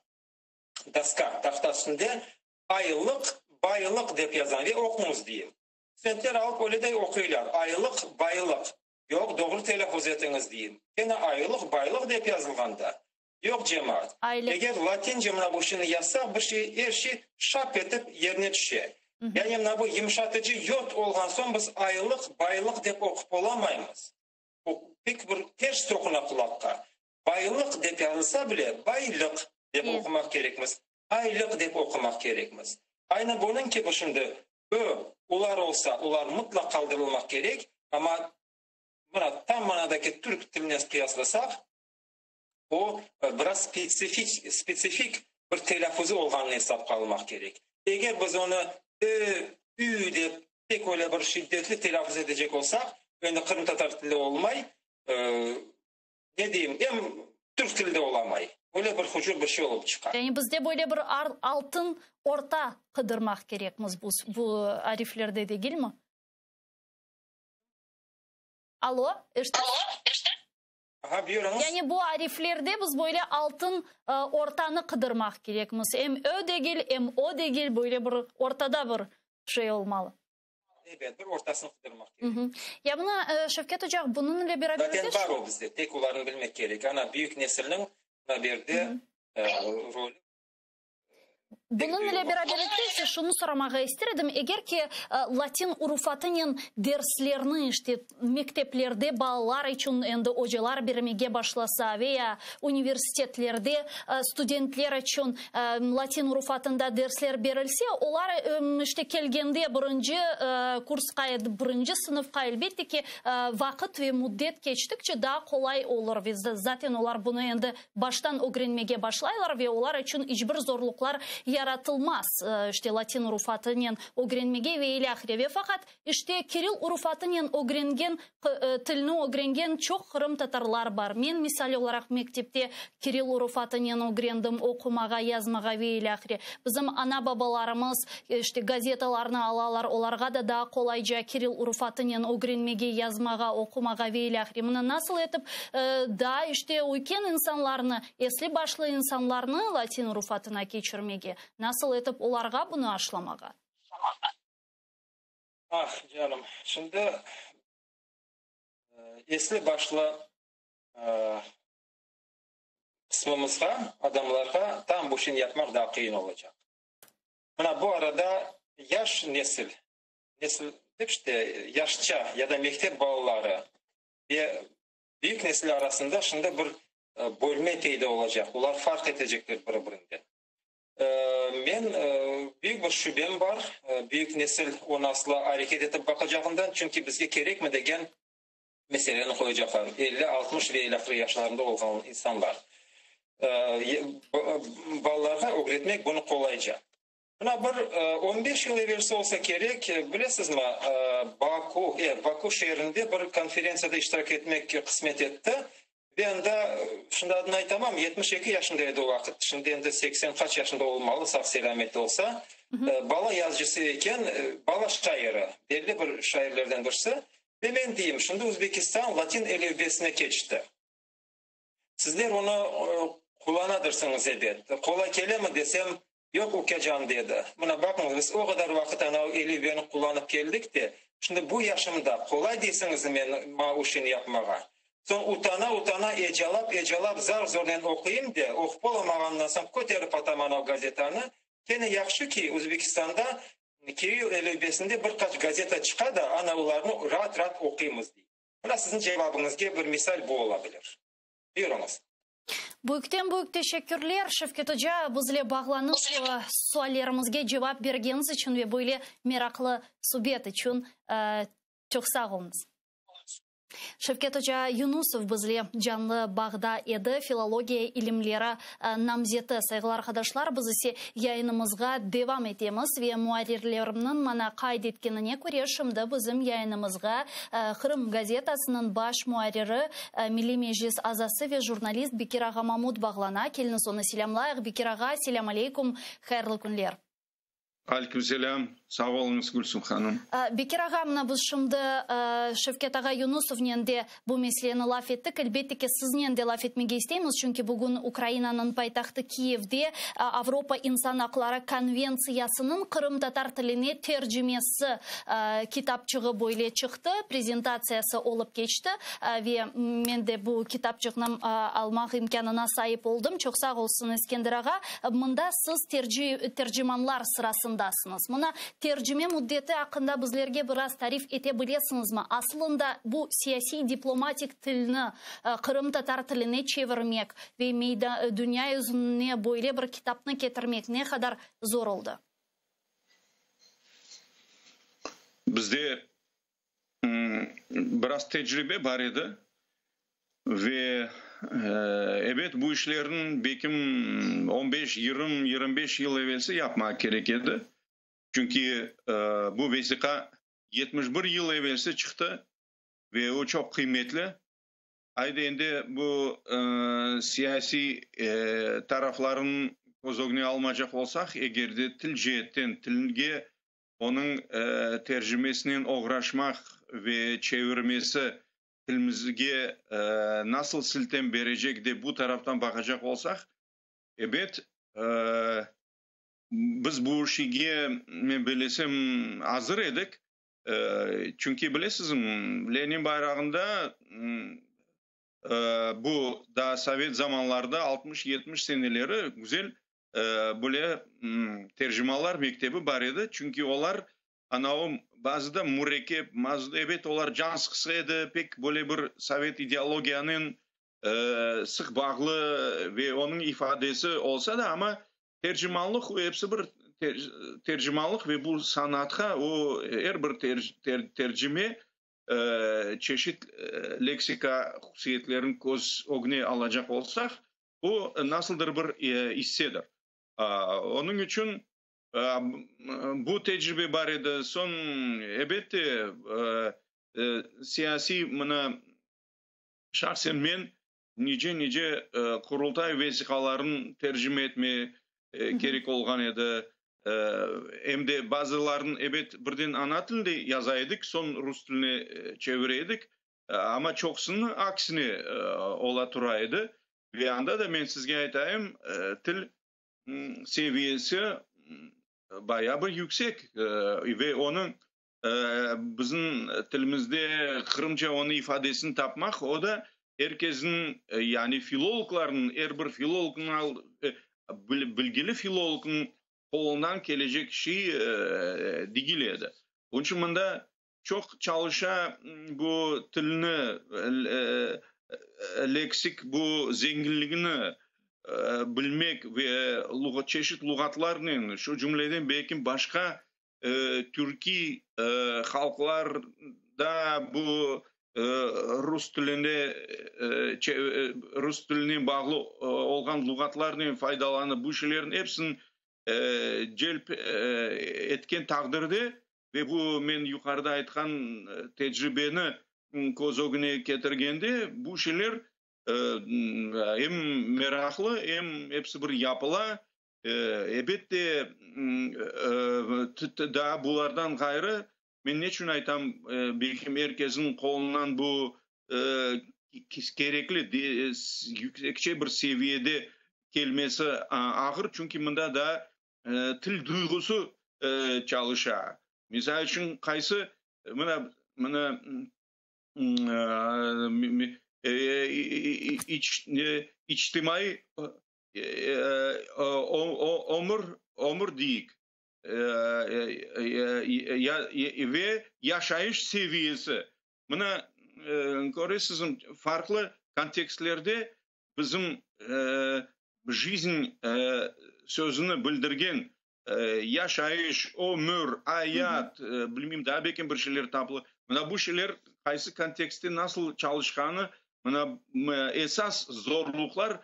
doska, tahta üstünde aylıq, baylıq dep yazam ve oquñız deyim. Studentler alıp öyle de oquylar, aylıq, baylıq. Yoq, doğru telâffuz etiñiz deyim. Kene aylıq, baylıq dep yazılğan da. Yoq, cemaat. Eger latince mına bu şeyni yazsaq, bir şey, er şey şap etip yerine tüşe. Yani mına bu yımşatıcı yod olğan soñ biz aylıq, baylıq dep oqup olamaymız. O pek bir ters toquna qulaqqa. Baylıq dep yazılsa bile, baylıq dep oqumaq kerekmiz, aylıq dep oqumaq kerekmiz. Aynı bunıñ kibi şimdi ö, ular olsa, olar mıtlaq qaldırılmaq kerek, amma mına tam manadaki türk tiline qıyaslasaq, O, biraz spetsifik, spetsifik bir telâffuzı olğanını esapqa almaq kerek. Eger biz onı ö, ü dep pek öyle bir şiddetli telâffuz etecek olsaq, endi qırımtatar tili olmay, ne deyim, em türk tili de olamay. Öyle bir hucur bir şey olıp çıqa. Yani bizde böyle bir altın orta qıdırmaq kerekmiz bu, bu ariflerde degilmi? Alo, eşitesiz? Aha, buyurıñız. Yani bu ariflerde biz böyle altın ortanı qıdırmaq kerekmiz. Em ö degil, em o degil, böyle bir ortada bir şey olmalı. Ebet, bir ortasını qıdırmaq kerek. Ya mına, Şevket oca, bunıñ ile beraber Zaten bar o bizde, tek olarnı bilmek kerek. Ana, büyük nesilniñ mına bu yerde rolü. Bunıñ ile beraberlikte ise şunı soramağa ister edim, eger ki latin urufatınen derslerni işte mekteplerde balalar içün endi ocalar bermege başlasa ve ya universitetlerde studentler içün latin urufatında dersler berilse, olar işte kelgende birinci kursqa, birinci sınıfqa elbette ki vaqıt ve müddet keçtikçe daa qolay olur ve zaten olar bunı endi Baştan ögrenmege başlaylar ve olar içün iç bir zorluqlar yaratılmaz, işte, latin urufatınen ögrenmege ve ilâhre. Ve faqat, işte, kiril urufatınen ögrengen, tilni ögrengen çoq qırımtatarlar bar. Men, misal olaraq, mektepte kiril urufatınen ögrendim, oqumağa, yazmağa ve ilâhre. Bizim ana-babalarımız, işte, gazetalarnı alalar, olarğa da daa qolayca kiril urufatınen ögrenmege, yazmağa, oqumağa ve ilâhre. Mına nasıl etip daa, işte, üyken insanlarnı, esli-başlı insanlarnı latin urufatına keçirmege, nasıl etip olarğa bunı aşlamağa? Ah, canım, şimdi esli-başlı qısmımızğa, adamlarğa tam bu işni yapmaq daa qıyın olacaq. Mına bu arada yaş nesil, nesil dep işte, yaşça ya da mektep balaları ve büyük nesil arasında şimdi bir bölme peyda olacaq, olar farq etecekler biri-birinden. Men büyük bir şübem bar, büyük nesil onı asla areket etip baqacağından, çünki bizge kerekmi degen meseleni qoyacaqlar, elli, 60 ve ilâhre yaşlarında olğan insanlar. Balalarğa ögretmek bunı qolayca. Mına bir on beş yıl evelsi olsa kerek, bilesizmi, Baku, e, Baku şeerinde bir konferentsiyada iştirak etmek qısmet etti. Ve anda, şimdi adını aytamam, 72 yaşında edi o vaqıt, şimdi endi 80 qaç yaşında olmalı, sağ-selâmet olsa, bala yazıcısı eken, bala şairi, belli bir şairlerden birisi. Ve men deyim, şimdi Özbekistan latin elifbesine keçti. Sizler onı qullanadırsıñız ebet. Qolay kelemi desem, yoq, ukacan, dedi. Mına baqıñız, biz o qadar vaqıt anavı elifbeni qullanıp keldik de, şimdi bu yaşımda qolay deysiñizmi men maña o şeyni yapmağa? Soñ utana-utana ecalap-ecalap zar-zornen oquyım de, oqup olamağandan soñ köterip atam anavı gazetanı. Kene yahşı ki, Özbekistanda kirill elifbesinde bir qaç gazeta çıqa da, ana olarnı raat-raat oquymız, dey. Mına siziñ cevabıñızge bir misal bu ola bilir. Buyurıñız. Büyükten büyük teşekkürler, Şevket oca, bizle bağlanıp, suallerimizge cevap bergeniñiz içün ve böyle meraqlı subet içün çoq sağ oluñız. Şevket oca Yunusov bizle canlı bağda edi, filologiya ilimleri namzeti. Sayğılı arqadaşlar, biz ise yayınımızğa devam etemiz ve muarrirlerimniñ maña qayd etkenine köre, şimdi bizim yayınımızğa Qırım gazetasınıñ baş muarriri, Milliy Meclis azası ve jurnalist Bekir ağa Mamut bağlana. Keliñiz onı selâmlayıq. Bekir ağa, selâm aleykum, hayırlı künler. Aleyküm selâm, sağ oluñız, Gülsüm hanım. Bekir ağa, mına biz şimdi Şevket ağa Yunusovnen de bu meseleni laf ettik. Elbette ki, siznen de laf etmege isteymiz, çünki bugün Ukrainanıñ paytahtı Kiyevde Avropa insan aqları konventsiyasınıñ qırımtatar tiline tercimesi kitapçığı böyle çıqtı, prezentatsiyası olıp keçti ve men de bu kitapçıqnı almaq imkânına saip oldım. Çoq sağ olsun, Eskender ağa. Mında siz tercimanlar sırasındasıñız. Mına, tercime müddeti aqqında bizlerge biraz tarif ete bilesiñizmi? Aslında, bu siyasiy-diplomatik tilni qırımtatar tiline çevirmek ve dünya yüzüne böyle bir kitapnı ketirmek ne qadar zor oldı? Bizde biraz tecribe bar edi ve, ebet, bu işlerni belkim on beş, yigirmi, 25 yıl evelsi yapmaq kerek edi. Çünki bu vesiqa 71 yıl evelsi çıqtı ve o çoq qıymetli. Aydı endi bu siyasiy taraflarını köz ögüne almacaq olsaq, eger de til ceetten tilge onıñ tercimesinen oğraşmaq ve çevirmesi tilimizge nasıl siltem berecek dep bu taraftan baqacaq olsaq, ebet, biz bu şeyge, men bellesem, azır edik. Çünki bilesizmi, Lenin bayrağında bu daa sovet zamanlarda altmış-yetmiş seneleri güzel böyle tercimanlar mektebi bar edi, çünki olar anavı bazıda mürekkep, bazıda, ebet, olar can sıqsa edi, pek böyle bir sovet ideologiyanen sıq bağlı ve onıñ ifadesi olsa da, amma tercimanlıq o episi bir tercimanlıq ve bu sanatqa o er bir tercime çeşit leksika hususiyetlerini köz ögüne alacaq olsaq, Bu nasıldır bir issedir. Onıñ içün bu tecribe bar edi. Soñ, elbette, siyasiy mına, şahsen men nice-nice Qurultay vesiqalarını tercime etme kerek olğan edi. Em de bazılarını, ebet, birden ana tilinde yaza edik, soñ rus tiline çevire edik. Amma çoqusınıñ aksine ola tura edi. Ve anda da men sizge aytayım, til seviyesi bayağı bir yüksek ve onıñ bizim tilimizde qırımca onıñ ifadesini tapmaq, o da er kesniñ, yani filologlarnıñ, er bir filolognıñ, bilgili filolognıñ qolundan kelecek şey degil edi. Onıñ içün mında çoq çalışa bu tilni, leksik bu zenginligini bilmek ve çeşit luğatlarnen, şu cümleden belki başqa türkiy halqlarda bu rus tilinde rus tiline bağlı olğan luğatlarnen faydalanıp, bu şeylerniñ episini celp etken taqdirde Ve bu men yuqarıda aytqan tecribeni köz ögüne ketirgende, bu şeyler. Em meraqlı, em episi bir yapıla. Ebette, daa bulardan ğayrı, men neçün aytam, belkim er kesniñ qolundan bu kerekli yüksekçe bir seviyede kelmesi ağır, çünki mında daa til duyğusı çalışa. Misal içün, qaysı, mına, mına, içtimaiy ömür, ömür deyik, ve yaşayış seviyesi. Mına, köresiz, farqlı kontekstlerde bizim jizn sözüni bildirgen yaşayış, ömür, ayat, bilmeyim, daa belki bir şeyler tapılır. Mına bu şeyler qaysı kontekstte nasıl çalışqanı, mına esas zorluqlar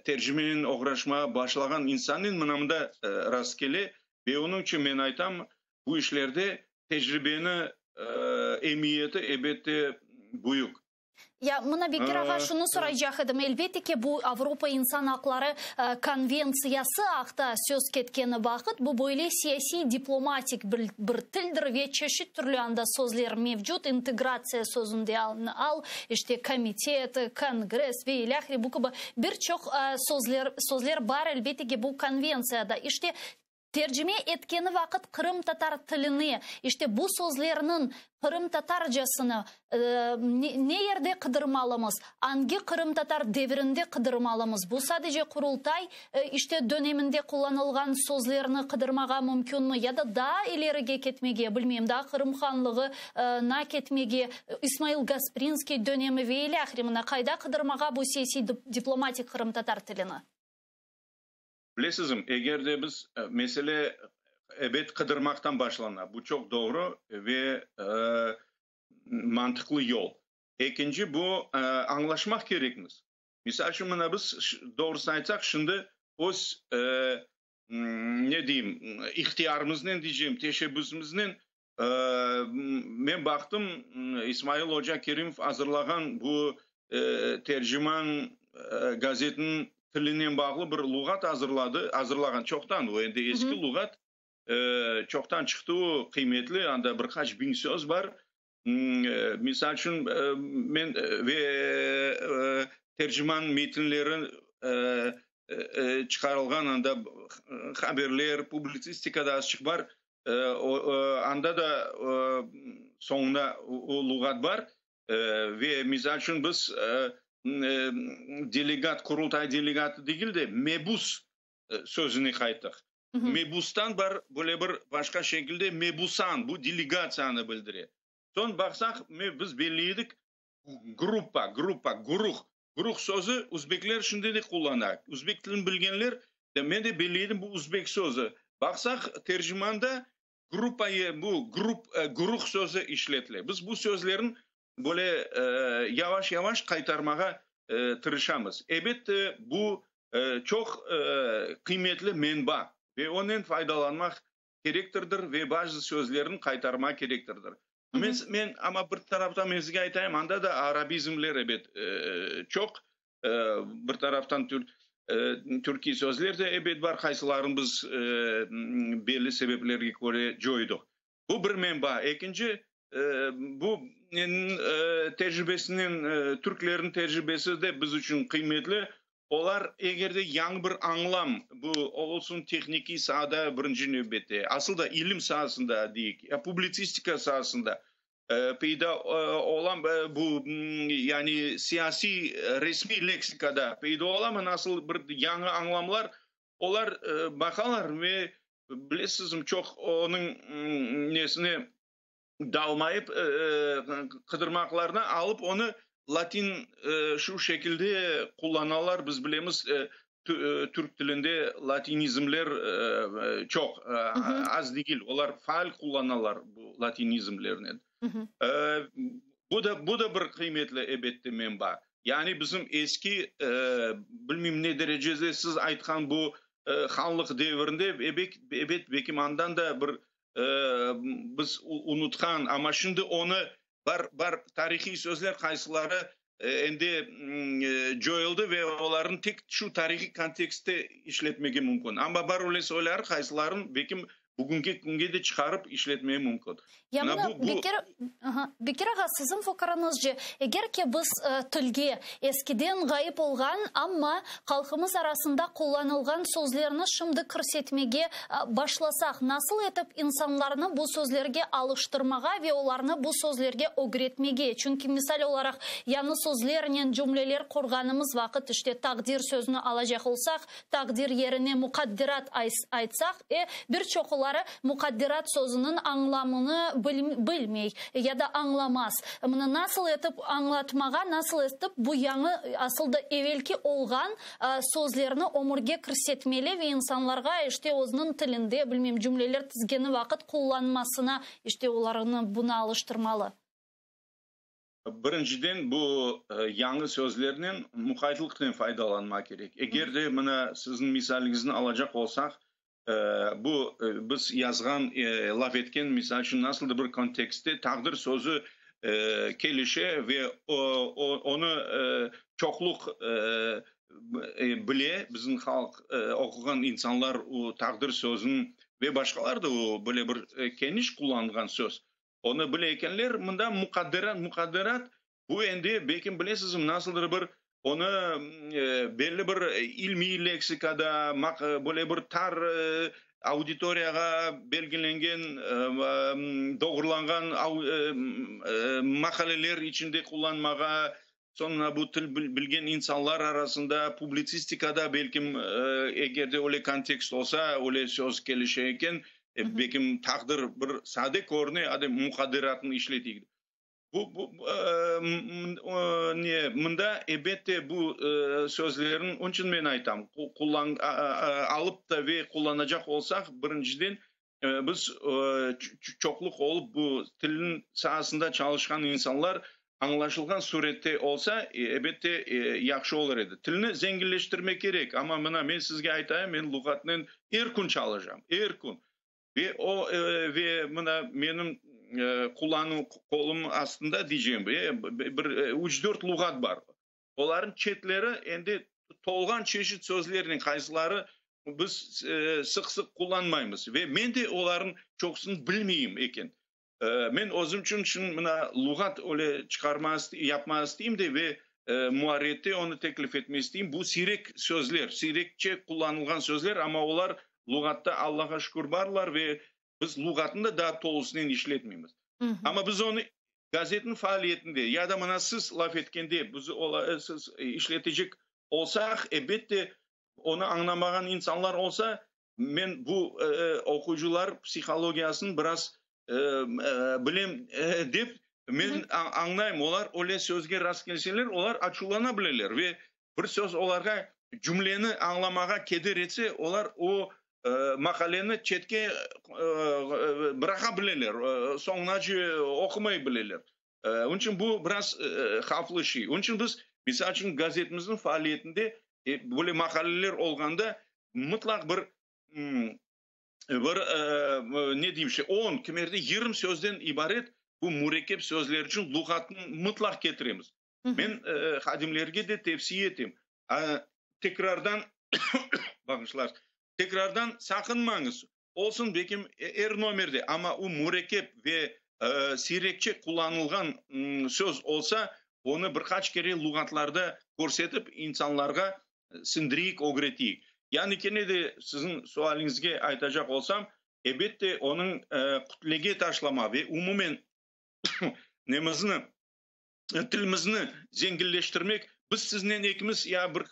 tercimenen oğraşmağa başlağan insannen mına mında rastkele. Ve onıñ içün men aytam, bu işlerde tecribeni emiyeti, ebette, büyük. Ya, mına, Bekir ağa, şunı soraycaq edim, elbette ki, bu Avropa insan aqları konventsiyası aqta söz ketkeni vaqıt, bu böyle siyasiy, diplomatik bir tildir ve çeşit türlü anda sözler mevcut, integratsiya sözünde al, işte, komitet, kongress ve ilâhre bu kibi bir çoq sözler bar, elbette ki, bu konventsiyada. İşte, Tercime etkeni vaqıt qırımtatar tiline, işte bu sözlerniñ qırımtatarcasını ne yerde qıdırmalımız, angi qırımtatar devirinde qıdırmalımız, bu sadece Qurultay işte döneminde qullanılğan sözlerni qıdırmağa mümkünmi ya da daa ilerige ketmege, bilmeyim, daa Qırım hanlığı na ketmege, İsmail Gasprinskiy dönemi ve ilâhre, mına qayda qıdırmağa bu siyasiy diplomatik qırımtatar tilini? Bilesizmi, eger de biz, mesele, ebet, qıdırmaqtan başlana, bu çoq doğru ve mantıqlı yol. Ekinci, bu, añlaşmaq kerekmiz. Misal içün, mına biz, doğrusını aytsaq, şimdi öz, ne deyim, ihtiyarımıznen deycem, teşebbüsimiznen, men baqtım, İsmail oca Kerimov azırlağan bu Terciman gazetiniñ tilinen bağlı bir luğat azırladı, azırlağan çoqtan, o endi eski luğat, çoqtan çıqtı o, qıymetli, anda bir qaç biñ söz bar. Misal içün, men ve Terciman metinleri çıqarılğan anda haberler, publitsistika da azçıq bar, anda da soñunda o luğat bar. Ve, misal içün, biz delegat, Qurultay delegatı degil de, mebus sözüne qayttıq. Mebustan bar böyle bir başqa şekilde mebusan, bu delegatsiyanı bildire. Soñ baqsaq, biz belli edik, gruppa, gruppa, guruh. Guruh sözü üzbekler şimdi de qullana. Üzbek tilini bilgenler, men de belli edim, bu üzbek sözü. Baqsaq, tercimanda Gruppa bu grup guruh sözü işletile. Biz bu sözlerni böyle yavaş-yavaş qaytarmağa tırışamız. Ebet, bu çoq qıymetli menba ve onen faydalanmaq kerektirdir ve bazı sözlerni qaytarmaq kerektirdir. Men, men amma bir taraftan men sizge aytayım, anda da arabizmler ebet çoq. Bir taraftan türkiy sözler de ebet bar, qaysılarını biz belli sebeplerge köre coydıq. Bu bir menba. Ekinci, bu tecribesinen, türklerniñ tecribesi de biz içün qıymetli. Olar eger de yañı bir añlam, bu olsun tehnikiy saada birinci nevbette, asıl da ilim saasında deyik, ya publitsistika saasında, peyda ola, bu, yani siyasiy resmiy leksikada peyda olamı nasıl bir yañı añlamlar, olar baqalar ve, bilesizmi, çoq onıñ nesine dalmayıp, qıdırmaqlarına alıp onı latin şu şekilde qullanalar, biz bilemiz, türk tilinde latinizmler çoq, az degil, olar faal qullanalar bu latinizmlernen. Bu da, bu da bir qıymetli, ebette, menba. Yani bizim eski, bilmeyim ne derecede siz aytqan bu hanlıq devirinde, ebet, belkim andan da bir biz unutqan, amma şimdi onı bar, bar tarihiy sözler qaysıları. Endi coyuldı ve olarnı tek şu tarihiy kontekstte işletmege mümkün. Amma bar öyle soyları, qaysıların belkim bugünki künge de çıqarıp işletmege mümkün. Ya mına, bu, bu... Bekir, aha, Bekir ağa, siziñ fikiriñizce, eger ki biz tilge eskiden ğayıp olğan, amma halqımız arasında qullanılğan sözlerni şimdi kirsetmege başlasaq, nasıl etip insanlarnı bu sözlerge alıştırmağa ve olarnı bu sözlerge ögretmege? Çünki, misal olaraq, yañı sözlernen cümleler qurğanımız vaqıt, işte, taqdir sözüni alacaq olsaq, taqdir yerine muqadderat aytsaq, bir çoquları muqadderat sözüniñ añlamını bilmey ya da añlamaz. Mına nasıl etip añlatmağa, nasıl etip bu yañı, asıl da evelki olğan sözlerni ömürge kirsetmeli ve insanlarğa, işte, özüniñ tilinde, bilmem, cümleler tizgeni vaqıt qullanmasına, işte, olarnı buna alıştırmalı? Birinciden, bu yañı sözlernen muqaytlıqnen faydalanmaq kerek. Eger de, mına, siziñ misaliñizni alacaq olsaq, bu biz yazğan, laf etken, misal içün, nasıldır bir kontekstte taqdir sözü kelişe ve onı çoqluq bile, bizim halq, oquğan insanlar o taqdir sözüniñ ve başqalar da o böyle bir keniş qullanılğan söz. Onı bile ekenler, mında muqadderat, muqadderat, bu endi, belki bilesizmi, nasıldır bir onı belli bir ilmiy leksikada, böyle bir tar auditoriyağa belgilengen, doğrulanğan maqaleler içinde qullanmağa, soñra bu til bilgen insanlar arasında, publitsistikada, belkim, eger de öyle kontekst olsa, öyle söz kelişe eken, belkim, taqdir bir sade körüne, adi muqadderatnı işleteyik. Bu, bu, ne, mında, elbette, bu sözlerniñ, onıñ içün men aytam, qullan, alıp da ve qullanacaq olsaq, birinciden, biz çoqluq olıp bu tilniñ saasında çalışqan insanlar añlaşılğan surette olsa, elbette, yahşı olur edi. Tilni zenginleştirmek kerek, amma mına men sizge aytayım, men luğatnen er kün çalışam, er kün. Ve o, ve mına menim qullanuv qolum astında diycem, bir üç-dört luğat bar. Olarnıñ çetleri endi tolğan çeşit sözlernen, qaysıları biz sıq-sıq qullanmaymız. Ve men de olarnıñ çoqusını bilmeyim eken. Men özüm içün şimdi mına luğat öyle çıqarma yapma isteyim de ve muarririyette onı teklif etme isteyim. Bu siyrek sözler, siyrekçe qullanılğan sözler, amma olar luğatta, Allağa şükür, barlar ve biz luğatnı da daa tolusınen işletmeymiz. Amma biz onı gazetniñ faaliyetinde ya da mına siz laf etkende biz siz işletecek olsaq, elbette, onı añlamağan insanlar olsa, Men bu oquyıcılar psihologiyasını biraz bilem dep, men añlayım, olar öyle sözge rastkelseler, olar açuvlana bileler ve bir söz olarğa cümleni añlamağa keder etse, olar o maqaleni çetke bıraqa bileler, soñunace oqumay bileler. Onıñ içün bu biraz havflı şey. Onıñ içün biz, misal içün, gazetimizniñ faaliyetinde böyle maqaleler olğanda mıtlaq bir, bir ne deyim, işte, on, kimerde 20 sözden ibaret bu mürekkep sözler içün luğatnı mıtlaq ketiremiz. Men hadimlerge de tevsiye etem, tekrardan, bağışlarsız, tekrardan saqınmañız, Olsun, belkim, er nomerde, amma o mürekkep ve siyrekçe qullanılğan söz olsa, onı bir qaç kere luğatlarda körsetip, insanlarğa sindireyik, ögreteyik. Yani kene de siziñ sualiñizge aytacaq olsam, ebette, onıñ kütlege taşlama ve umumen nemizni, tilimizni zenginleştirmek, biz siznen ekimiz ya bir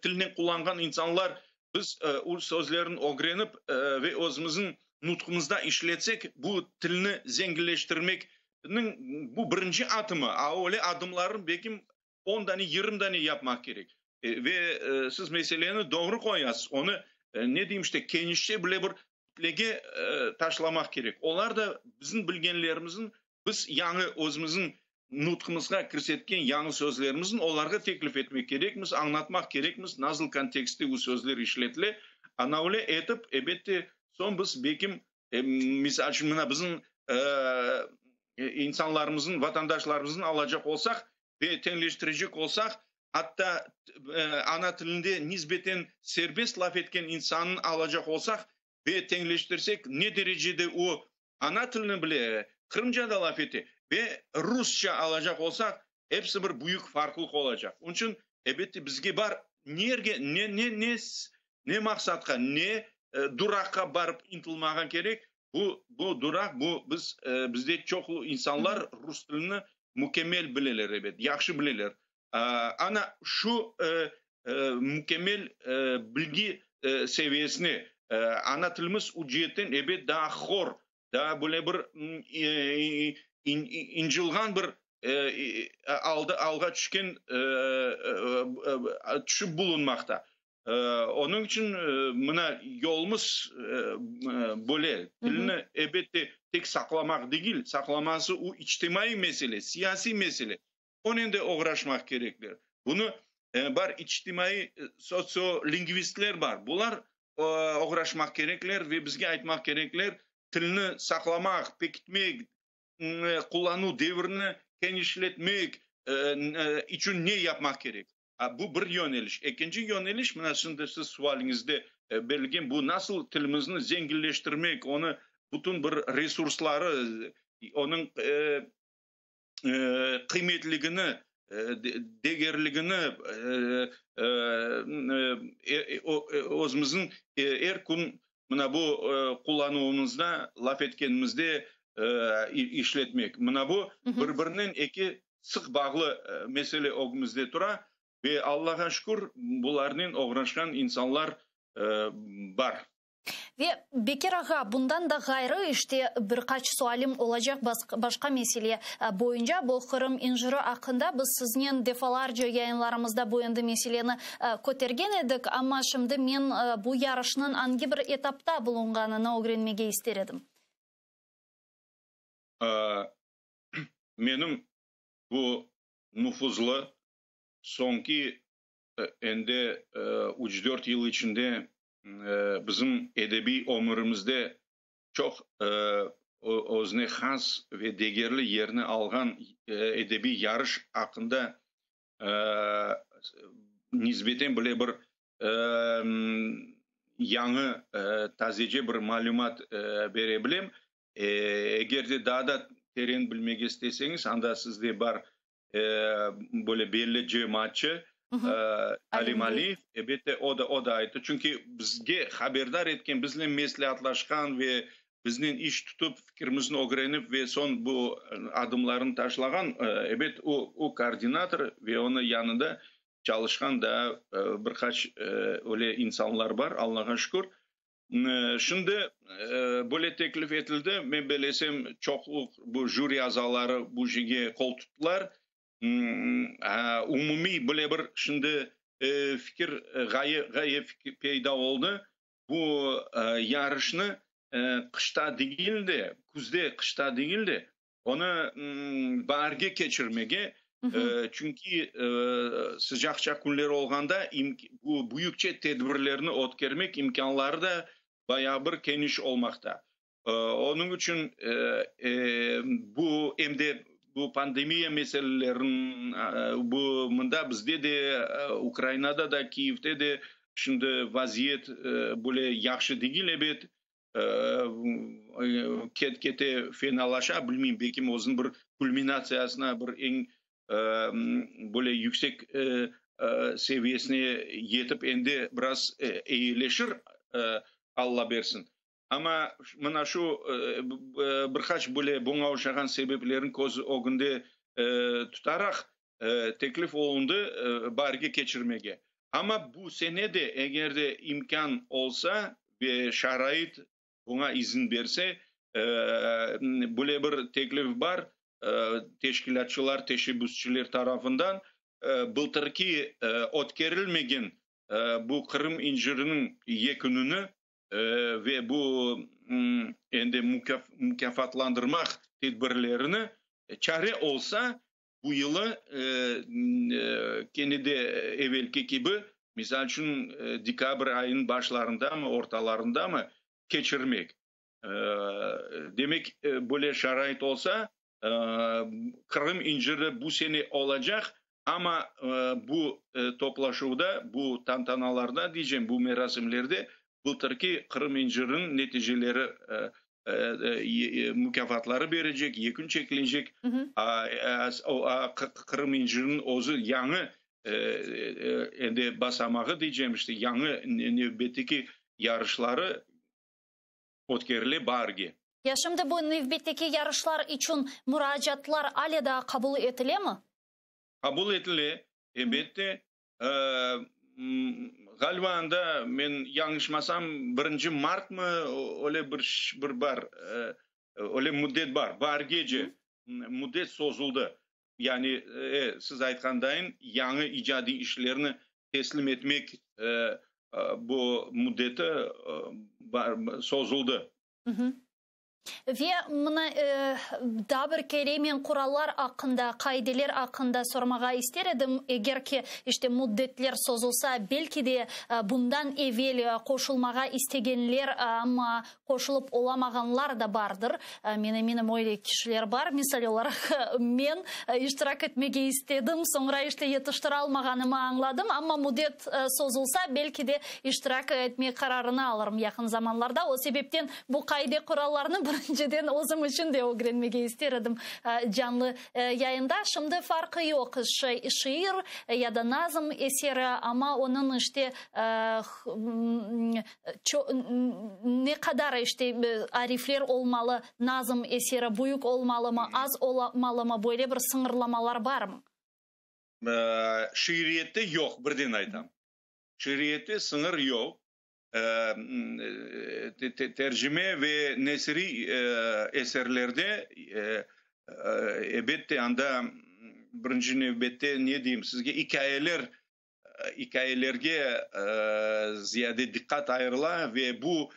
tilnen qullanğan insanlar, biz o sözlerni ögrenip ve özümizniñ nutqumızda işletsek, bu tilni zenginleştirmekniñ bu birinci adımı, a öyle adımlarnı belkim on dane, 20 dane yapmaq kerek. Ve siz meseleni doğru qoyasız, onı, ne deyim işte, kenişçe bile bir kütlege taşlamaq kerek. Olar da bizim bilgenlerimizniñ Biz yañı özümizniñ nutqımızğa kirsetken yañı sözlerimizni olarğa teklif etmek kerekmiz, añlatmaq kerekmiz, nasıl kontekstte bu sözler işletile. Ana öyle etip, ebette, soñ biz belkim, misal içün, mına bizim insanlarımıznıñ, vatandaşlarımıznıñ alacaq olsaq, Ve teñleştirecek olsaq, atta ana tilinde nisbeten serbest laf etken insannı alacaq olsaq ve teñleştirsek, ne derecede o ana tilini bile, qırımca da laf ete ve rusça alacaq olsaq, episi bir büyük farqlıq olacaq. Onıñ içün, elbette, bizge bar nerge, ne, ne, ne, ne maqsatqa, ne duraqqa barıp ıntılmağa kerek, Bu, bu duraq, bu biz, bizde çoqlu insanlar rus tilini mükemmel bileler, ebet, yahşı bileler. Ana şu mükemmel bilgi seviyesine ana tilimiz o ceetten, ebet, daa hor, daa böyle bir incılğan bir alda, alğa tüşken, tüşüp bulunmaqta. Onıñ içün mına yolumız böyle, tilni elbette tek saqlamaq degil, saqlaması o içtimaiy mesele, siyasiy mesele, onen de oğraşmaq kerekler. Bunı bar içtimaiy sotsiolingvistler bar, bular oğraşmaq kerekler ve bizge aytmaq kerekler, tilni saqlamaq, pekitmek, qullanuv devrini kenişletmek içün ne yapmaq kerek. Bu bir yöneliş. Ekinci yöneliş, mına şimdi siz sualiñizde berilgen, bu nasıl tilimizni zenginleştirmek, onı bütün bir resursları, onıñ qıymetligini, degerligini özümizniñ er kün mına bu qullanuvımızda, laf etkenimizde işletmek. Mına bu bir-birinen eki sıq bağlı mesele ögümizde tura ve Allağa şükür, bularnen oğraşqan insanlar bar. Ve, Bekir ağa, bundan da ğayrı, işte, bir qaç sualim olacaq başqa mesele boyunca. Bu Qırım inciri aqqında biz siznen defalarca yayınlarımızda bu endi meseleni kötergen edik, amma şimdi men bu yarışnıñ angi bir etapta bulunğanını ögrenmege ister edim. Menim bu nufuzlı soñki endi üç-dört yıl içinde bizim edebiy ömürimizde çoq özüne has ve degerli yerni alğan edebiy yarış aqqında nisbeten bile bir yañı, tazece bir malümat bere bilem. Eger de daa da teren bilmege isteseñiz, anda sizde bar böyle belli cemaatçı Alim Aliyev, elbette, o da, o da ayttı. Çünki bizge haberdar etken, biznen mesleatlaşqan ve biznen iş tutıp, fikirimizni ögrenip ve soñ bu adımlarnı taşlağan, ebet, o, o koordinator ve onıñ yanında çalışqan daa bir qaç öyle insanlar bar, Allağa şükür. Şimdi böyle teklif etildi, men belesem, çoqluq bu jüri azaları bu şeyge qol tuttılar. Umumiy böyle bir şimdi fikir, ğaye, ğaye peyda oldı, bu yarışnı qışta degil de, küzde, qışta degil de, Onı baarge keçirmege, çünki sıcaqça künler olğanda bu büyükçe tedbirlerni ötkermek imkânları da bayağı bir keniş olmaqta. Onıñ içün bu em de bu pandemiya meselelerin bu mında bizde de, Ukrainada da, Kiyevde de şimdi vaziyet böyle yahşı degil, ebet. Ket-kete fenalaşa, bilmeyim, belkim özüniñ bir kulminatsiyasına, bir eñ böyle yüksek seviyesine yetip, endi biraz eyileşir, Alla bersin. Amma mına şu bir qaç böyle buña oşağan sebeplerni köz ögünde tutaraq, teklif olundı baarge keçirmege. Amma bu sene de, eger de imkân olsa ve şarait buña izin berse, böyle bir teklif bar teşkilâtçılar, teşebbüsçiler tarafından, bıltırki ötkerilmegen bu Qırım inciriniñ yekünini ve bu endi mukâfatlandırmaq tedbirlerini çare olsa, Bu yılı kene de evelki kibi, misal içün, dekabr ayınıñ başlarındamı, ortalarındamı keçirmek. Demek, böyle şarait olsa, Qırım inciri bu sene olacaq, amma bu toplaşuvda, bu tantanalarda deycem, bu merasimlerde bıltırki Qırım inciriniñ neticeleri mukâfatları berecek, yekün çekilecek. Qırım inciriniñ özü yañı endi basamağı deycem, işte, yañı nevbetteki yarışları ötkerile baarge. Ya şimdi bu nevbetteki yarışlar içün muracaatlar ale daa qabul etilemi? Qabul etile, elbette. Ğaliba anda, men yañlışmasam, birinci martmı, öyle bir bir bar, öyle müddet bar, baargece müddet sozuldı. Yani, siz aytqandayın, yañı icadiy işlerni teslim etmek bu müddeti sozuldı. Ve mına daa bir kere men qurallar aqqında, qaideler aqqında sormağa ister edim. Eger ki, işte, müddetler sozulsa, belki de, bundan evel qoşulmağa istegenler, amma Qoşulıp olamağanlar da bardır. Men eminim, öyle kişiler bar. Misal olaraq, men iştirak etmege istedim, soñra işte yetiştiralmağanımı añladım, amma müddet sozulsa, belki de iştirak etmek qararını alırım yaqın zamanlarda. O sebepten bu qaide-qurallarnı birinciden özüm içün de ögrenmege ister edim canlı yayında. Şimdi farqı yoq, şiir ya da nazm eseri, amma onıñ işte Ne qadar işte arifler olmalı, nazm eseri büyük olmalımı, az olmalımı, böyle bir sıñırlamalar barmı? Şiiriyette yoq, birden aytam. Şiiriyette sıñır yoq. Tercime ve nesiriy eserlerde, elbette, anda birinci nevbette, ne deyim sizge, ikâyeler İkâyelerge ziyade diqqat ayırıla ve bu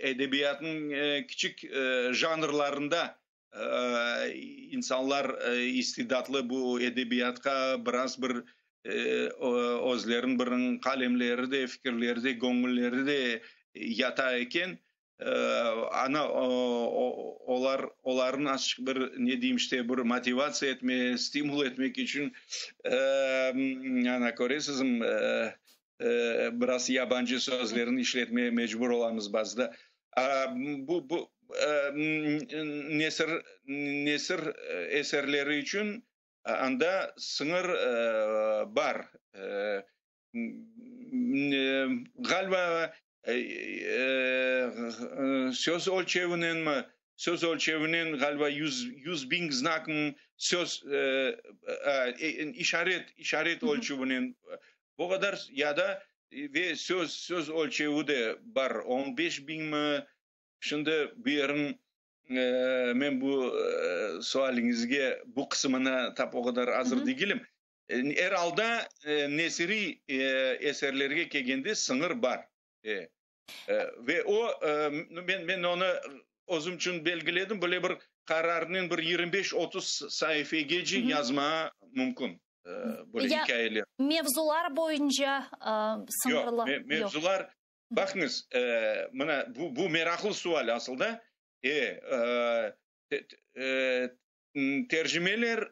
edebiyatnıñ kiçik janrlarında insanlar istidatlı bu edebiyatqa biraz bir özleriniñ bir qalemleri de, fikirleri de, göñülleri de yata eken. Ana, olar, olarnı azçıq bir, ne deyim işte, bir motivatsiya etme, stimul etmek içün, ana, köresizmi, biraz yabancı sözlerni işletmeye mecbur olamız bazıda. Bu, bu, nesir, nesir eserleri içün anda sıñır bar. Ğaliba, söz ölçevinen Söz ölçevinen, ğaliba, 100 1000 znakmı, söz, işaret, işaret ölçevinen bu qadar ya da ve söz, söz ölçevi de bar, 15 biñmi, şimdi bu yerin men bu sualiñizge bu qısımına tap o qadar azır degilim. Er alda nesiriy eserlerge kelgende sıñır bar. Ve o, men, men onı özüm içün belgiledim, böyle bir qararnen bir 25-30 saifegece yazmağa mümkün böyle ikâyeler. Mevzular boyunca sıñırlı? Yoq, mevzular, baqıñız, mına bu, bu meraqlı sual asılda. Tercimeler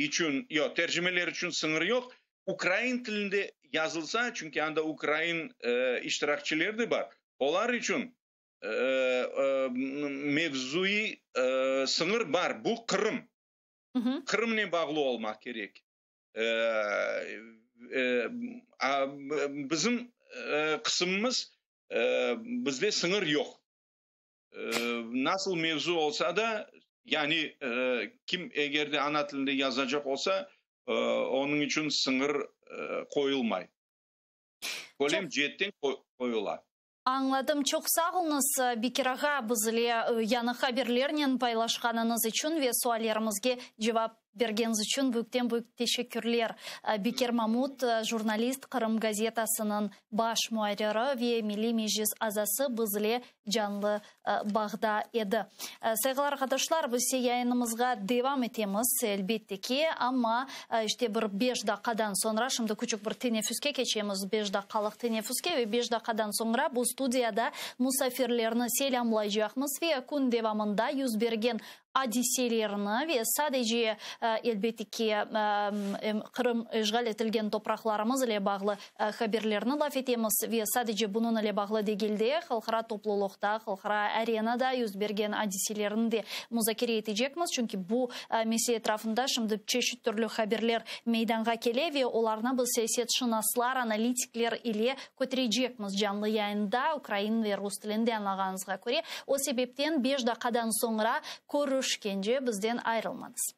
içün, yoq, tercimeler içün sıñır yoq. Ukrain tilinde yazılsa, çünki anda ukrain iştirakçiler de bar, olar içün mevzuiy sıñır bar, bu Qırım. Qırımnen bağlı olmaq kerek. Bizim qısımımız, bizde sıñır yoq. Nasıl mevzu olsa da, yani kim eger de ana tilinde yazacaq olsa, onıñ içün sıñır qoyulmay. Kölem ceetten qoyula. Añladım. Çoq sağ oluñız, Bekir ağa, biz ile yañı haberlernen paylaşqanıñız içün ve suallerimizge cevap. Bergeniñiz içün büyükten büyük teşekkürler. Bekir Mamut, jurnalist, Qırım gazetasınıñ baş muarriri ve Milliy Meclis azası bizle canlı bağda edi. Sayğılı arqadaşlar, biz ise yayınımızğa devam etemiz, elbette ki, amma işte bir beş daqqadan soñra, şimdi küçük bir teneffüske keçemiz, beş daqqalıq teneffüske ve beş daqqadan soñra bu studiyada musafirlerni selâmlaycaqmız ve kün devamında yüz bergen adiselerni ve sadece, elbette ki, Qırım işğal etilgen topraqlarımız ile bağlı haberlerni laf etemiz ve sadece bunıñ ile bağlı degil de, halqara toplulıqta, halqara arenada yüz bergen adiselerni de muzakere etecekmiz, çünki bu mesele etrafında şimdi çeşit türlü haberler meydanğa kele ve olarnı biz siyasetşınaslar, analitikler ile köterecekmiz canlı yayında ukrain ve rus tilinde añlağanıñızğa köre. O sebepten beş daqqadan soñra körüşkence bizden ayırılmañız.